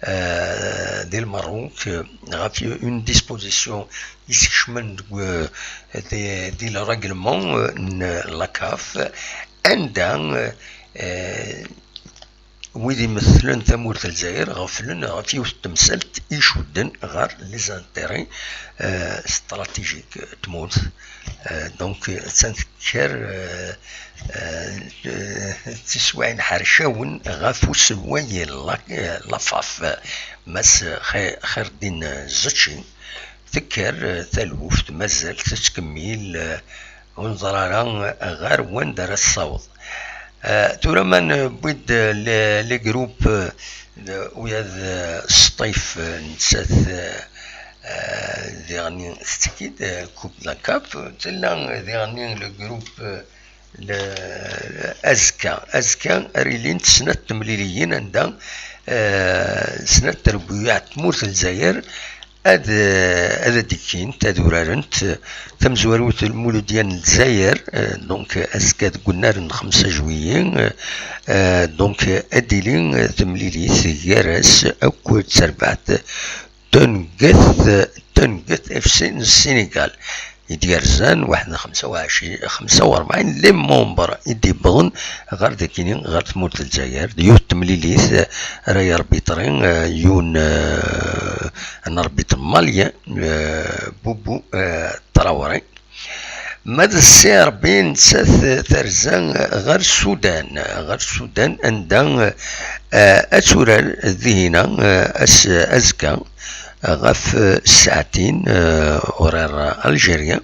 euh, di Lmerruk, euh, ɣef une disposition i skecmen deg, euh, di, di le règlement euh, n la CAF, anda euh, euh, wid imetlen tamurt n Lezzayer ɣeflen ɣef yiwet n temsalt icudden ɣer les intérêts euh, stratégiques n tmurt. Euh, donc, euh, attan tekker euh, euh, euh, tiswiɛin ḥercawen ɣef uselway n la, euh, la FAF, Mass Xi- Xirdin Zetci. Tekker euh, taluft, mazal tettkemmil, euh, ur neẓri ara ɣer wanda ara tessaweḍ. Euh, tura ma newwi-d euh, les, les groupes euh, uya d euh, Sṭif euh, nettat euh, euh, diɣni tettekki-d euh, Coupe de la CAF, tella diɣni le groupe euh, le, azekka, azekka ara ilint snat temliliyin anda euh, snat trebbuyaɛ n tmurt n Lezzayer ad, ad d-ikkint, ad urarent tamezwarut n Lmuludya n Lezzayer, euh, donc azekka deg unnar n xemsa juillet, euh, donc ad d-tili temlilit gar-as akked terbaɛt Tenget, Tenget F C n Sinigal. I d-yerzan waḥed n xemsa u ɛecrin, xemsa u rebɛin les membres i d-yewwḍen ɣer dakini, ɣer tmurt n Lezzayer. D yiwet temlilit ara yarbitri euh, yiwen euh, un arbitre malien, euh, Boubou euh, Traoré. Ma d Sirbi nettat terza ɣer Sudan, ɣer Sudan anda euh, ad turar dihina euh, ass azekka ɣef euh, ssaɛtin euh, horaire algérien.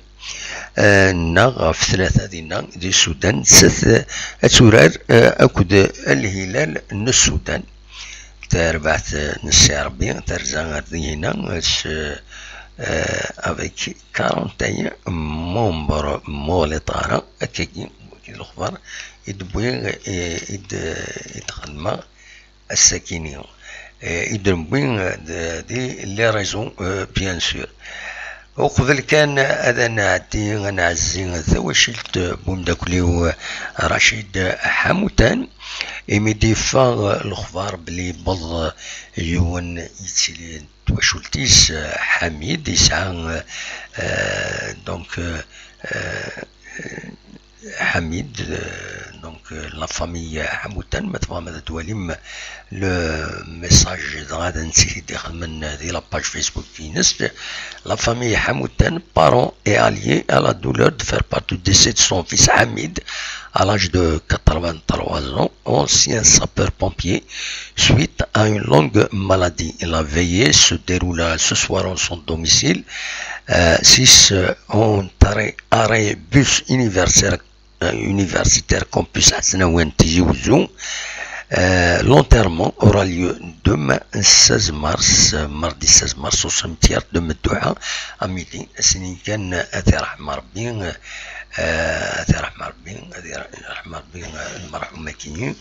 Euh, neɣ ɣef tlata dinna di Sudan, nettat euh, ad turar euh, akked Al Hilal n Sudan. Tarbaɛt euh, n Sirbi terza ar dihina s, euh, avec quarante et un membres, muɣlit ara akkagi, wagi d lexbar i d-wwi, euh, i d-, i d-xedmeɣ ass-akini. Euh, i d-newwi euh, d- di les raisons euh, bien sûr. Uqbel kan ad nɛeddi ad nɛezzi tawacilt n umeddakel-iw Racid Ḥamutan, imi d-yeffeɣ lexbar belli yewweḍ yiwen yettili d twacult-is, Ḥamid, yesɛa euh, donc euh, Ḥamid, euh, donc euh, la famille Ḥamutan, ma tebɣam ad twalim le message dɣa d netta i d-ixedmen di la page Facebook-ines. La famille Ḥamutan, parents et alliés à la douleur de faire part du décès de son fils Hamid à l'âge de quatre-vingt-trois ans, ancien sapeur-pompier, suite à une longue maladie. La veillée se déroula ce soir en son domicile, euh, six euh, en arrêt, arrêt bus universitaire euh, universitaire campus Hassan Awen Tizi Ouzou. Euh, l'enterrement aura lieu demain seize mars, euh, mardi seize mars, au cimetière de Medouha, à midi. Ass-nni kan, ad t-irḥem Rebbi, euh, ad t-irḥem Rebbi, ad irḥem Rebbi, euh, lmerḥum akini.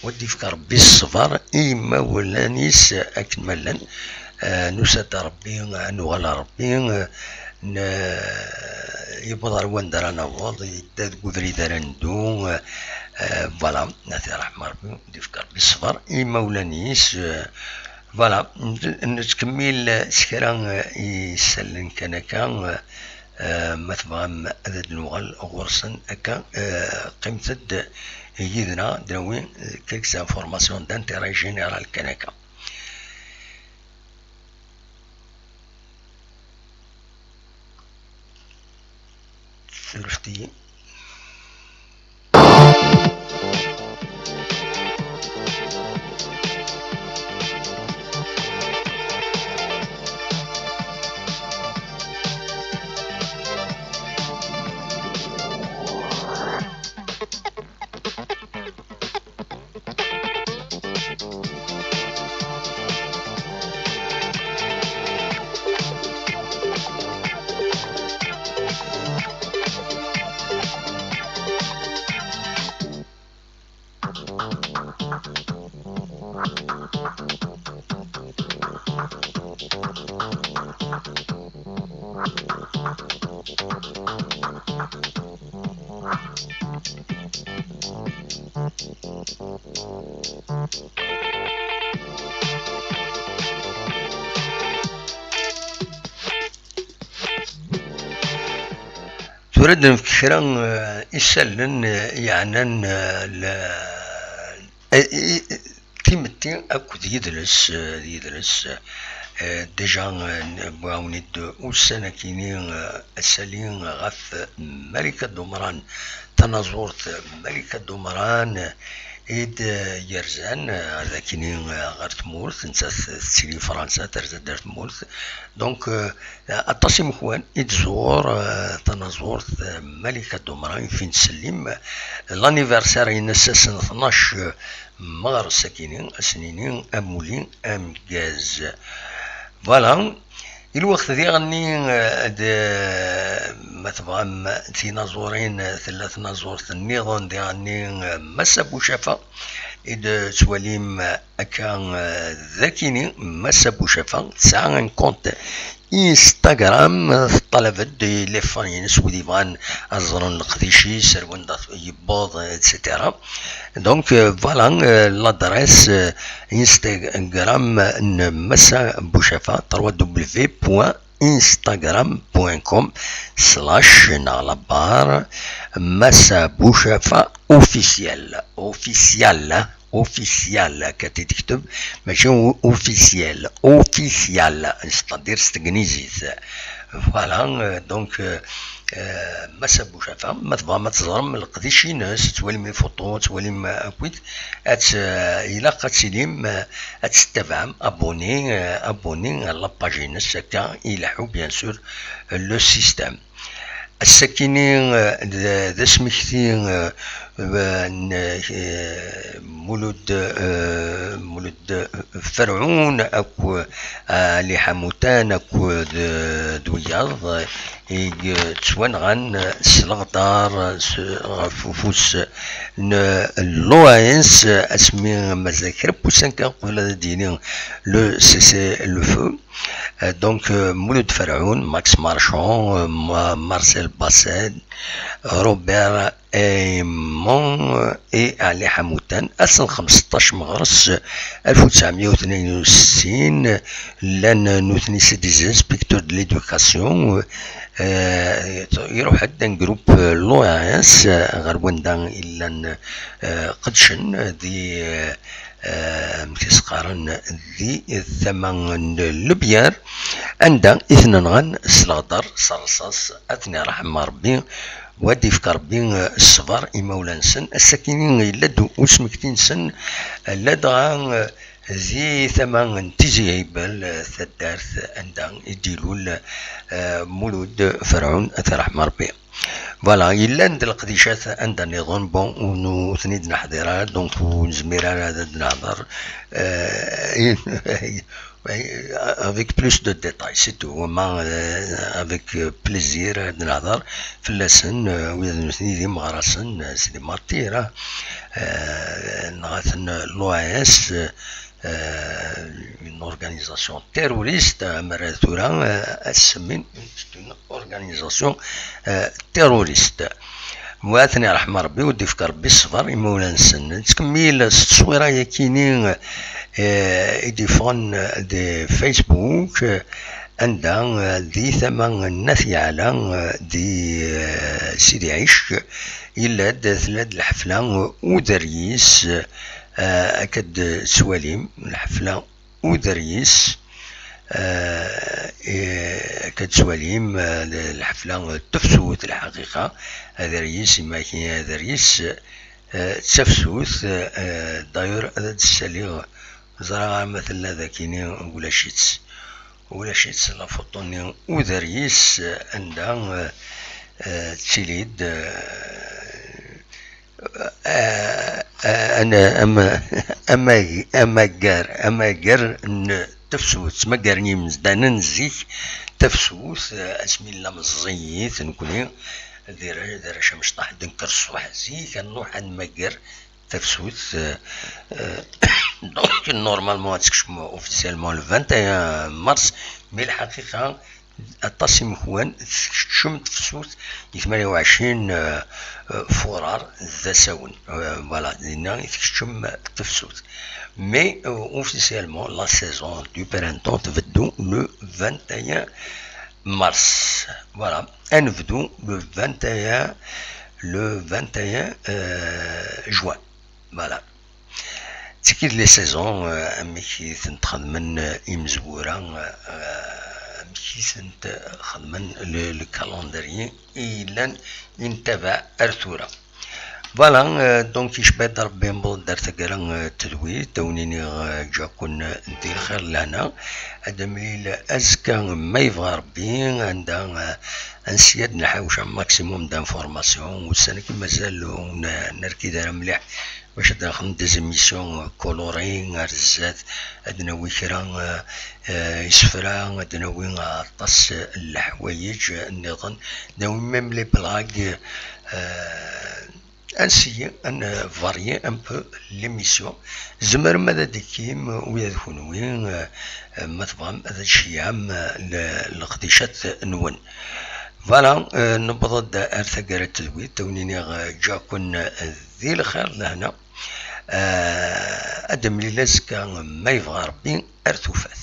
Wa d-ifk Rebbi ṣṣber i yimawlan-is akken ma llan. Euh, nusa-d Rebbi, ad nuɣal Rebbi, euh, n-, yewweḍ ar wanda ara naweḍ, yedda deg ubrid ara neddu, eh, voilà, ad t-yerḥem Ṛebbi, ad d-yefk Ṛebbi ṣṣber i imawlan-is, eh, voilà, n-, nettkemmil s kra, eh, isallen kan akka, eh, ma tebɣam ad d-nuɣal ɣur-sen akka, eh, qqimet-d yid-neɣ, ad d-nawi, eh, quelques informations d'intérêt général kan akka. Surfet-iyi. Tura ad nefk kra, eh, isallen, eh, yeɛnan, eh, l-, eh, i-, i-, timetti akked yidles, eh, d yidles. Eh, déjà, eh, n-, wwiɣ-awen-id ussan akini, eh, asali ɣef Malika Dumran, tanaẓurt Malika Dumran, eh, i d-yerzan, eh, ar d akini, eh, ɣer tmurt, nettat tettili Fransa, terza-d ar tmurt. Donc, eh, aṭas imekwan i d-tẓur, eh, tanaẓurt, eh, Malika Dumran, i fi nettsellim. L'anniversaire-ines ass n tnac, eh, meɣres akini, ad s-nini amuli ameggaz. Voilà. I lweqt diɣenni, eh, d-, ma tebɣam tinaẓurin, eh, tella tnaẓurt nniḍen diɣenni, eh, Massa Bucafa, i d-tettwalim, eh, akka, eh, d akini, Massa Bucafa, tesɛa un compte Instagram, eh, teṭṭalab-d i les fans-ines, wid yebɣan ad ẓren leqdic-is, ar wanda yewweḍ, et cetera. Donc, euh, voilà, euh, l'adresse, euh, Instagram n Massa Bucafa, trois w w w point instagram point com slash neɣ la barre Massa Bucafa officiel, officiel, hein, officiel, akka i d-tekteb, mačči o-, officiel, officiel, c'est-à-dire s tegnizit. Voilà, euh, donc, euh, euh, Massa Bucafa, ma tebɣam ad teẓrem leqdic-ines, ad twalim les photos, ad twalim, euh, akkit, ad, euh, ilaq ad tilim, euh, ad tettabaɛem, abonné, euh, abonné à la page-ines, akka i ileḥḥu, bien sûr, le système. Ass-akini, euh, d, d asmekti, euh, n, euh, Mulud, euh, Mulud Ferɛun akk, euh, Ali Ḥamutan akked, euh, d wiyaḍ, euh, i yettwanɣan s leɣdar, s, ɣef ufus n l'O A S, asmi mazal kra n wussan kan qbel ad d-yini le cessez-le-feu. Euh, donc, euh, Mulud Ferɛun, Max Marchand, euh, Ma-, Marcel Bassel, Robert Aymon, euh, et Ali Ḥamutan, ass n xmesṭac meɣres, alef u tesɛemya u tnin u settin, llan nutni c'est des inspecteurs de l'éducation, euh, iruḥ-d un groupe, euh, l'O A S, euh, ɣer wanda i llan, euh, qedcen di, euh, euh, amek i s-qqaren, di tama n Lebyar, anda i ten-nɣan s leɣder, s rrṣaṣ, ad ten-iṛḥem Ṛebbi, wa d-ifk Ṛebbi, eh, ṣṣber i imawlan-nsen. Ass-akini yella-d usmekti-nsen, eh, ladɣa, eh, di tama n Tizi Hibel, eh, taddart anda i d-ilul, eh, Mulud Ferɛun, ad t-iṛḥem Ṛebbi. Voilà, yellan d leqdicat anda nniḍen, bon, ur nu-, ur ten-id-neḥḍir ara, donc ur nezmir ara ad d-nehḍer, euh, avec plus de détails, c'est tout. Wama, euh, avec plaisir ad nehḍer fell-asen, euh, wid nutni d imeɣrasen, euh, c'est des martyrs, hein. Euh, nɣa-ten l'O A S, euh, euh, une organisation terroriste, amer tura, euh, ad semmin une organisation, euh, terroriste. Wa ten-iṛḥem Ṛebbi, u d-ifk Ṛebbi ṣṣber i imawlan-nsen. Nettkemmil s tteswira-yakini, euh, i d-iffɣen di Facebook, euh, anda, euh, di tama n At Yeɛla, euh, di, euh, Sidi Ɛic, yella-d, tella-d lḥefla, euh, uderyis, euh, akka d-tettwalim, lḥefla uderyis, euh, i-, akka d-tettwalim, euh, l-, lḥefla, euh, tefsut, lḥaqiqa, aderyis, imaki aderyis, euh, d tafsut, euh, d'ailleurs, ad d-ssaliɣ, ẓriɣ arma tella dagini, ulac-itt. Ulac-itt la photo-nni uderyis, euh, anda, euh, euh, ttili-d, euh, euh, euh, am-, am-, amag-, amaggar, amaggar n tefsut, ttmaggaren yimezdanen zik tafsut, euh, asmi nella meẓẓiyit nekni, d arrac, d arrac amecṭaḥ, d nekk ṣṣbeḥ zik, ad nruḥ ad nmagger tafsut, euh, euh, donc, normalement, ad tekcem officiellement le vingt et un mars, mais lḥaqiqa, aṭas imekwan, tekcem tefsut di tmanya u ɛecrin, euh, euh, furar d asawen. Euh, voilà, dinna i tekcem tefsut. Mais, euh, officiellement, la saison du printemps tbeddu le vingt et un mars. Voilà, ad nebdu le vingt et un, le vingt et un, euh, juin. Voilà. Tiki d les saisons, euh, amek i tent-xedmen, euh, imezwura, euh, amek i tent-xedmen le, le calendrier i yellan i nettabaɛ ar tura. Voilà, euh, donc icba-d Ṛebbi, newweḍ-d ar taggara, euh, n tedwilt, ad wen-iniɣ, euh, ǧǧiɣ-ken, euh, di lxir d lehna. Ad d-nemlil azekka ma yebɣa Ṛebbi, anda, euh, ansi ad nḥawec un maximum d'informations. Ussan-agi mazal ur n-, nerkid ara mliḥ bac ad nexdem des émissions, euh, colorées ar zdat, ad d-nawi kra, euh, euh, isefra, ad d-nawi aṭas n leḥwayeǧ nniḍen, nawi même les blagues, euh, ad nessayer ad nvarier un peu l'émission. Tzemrem ad d-tekkim ula d kenwi, euh, euh, ma tebɣam ad tceyyɛem, euh, le-, leqdicat-nwen. Voilà, euh, newweḍ-d ar taggara n tedwilt, ad wen-iniɣ, euh, ǧǧiɣ-ken, euh, di lxir d lehna. Euh, ad d-nemlil azekka, ma yebɣa Ṛebbi, ar tufat.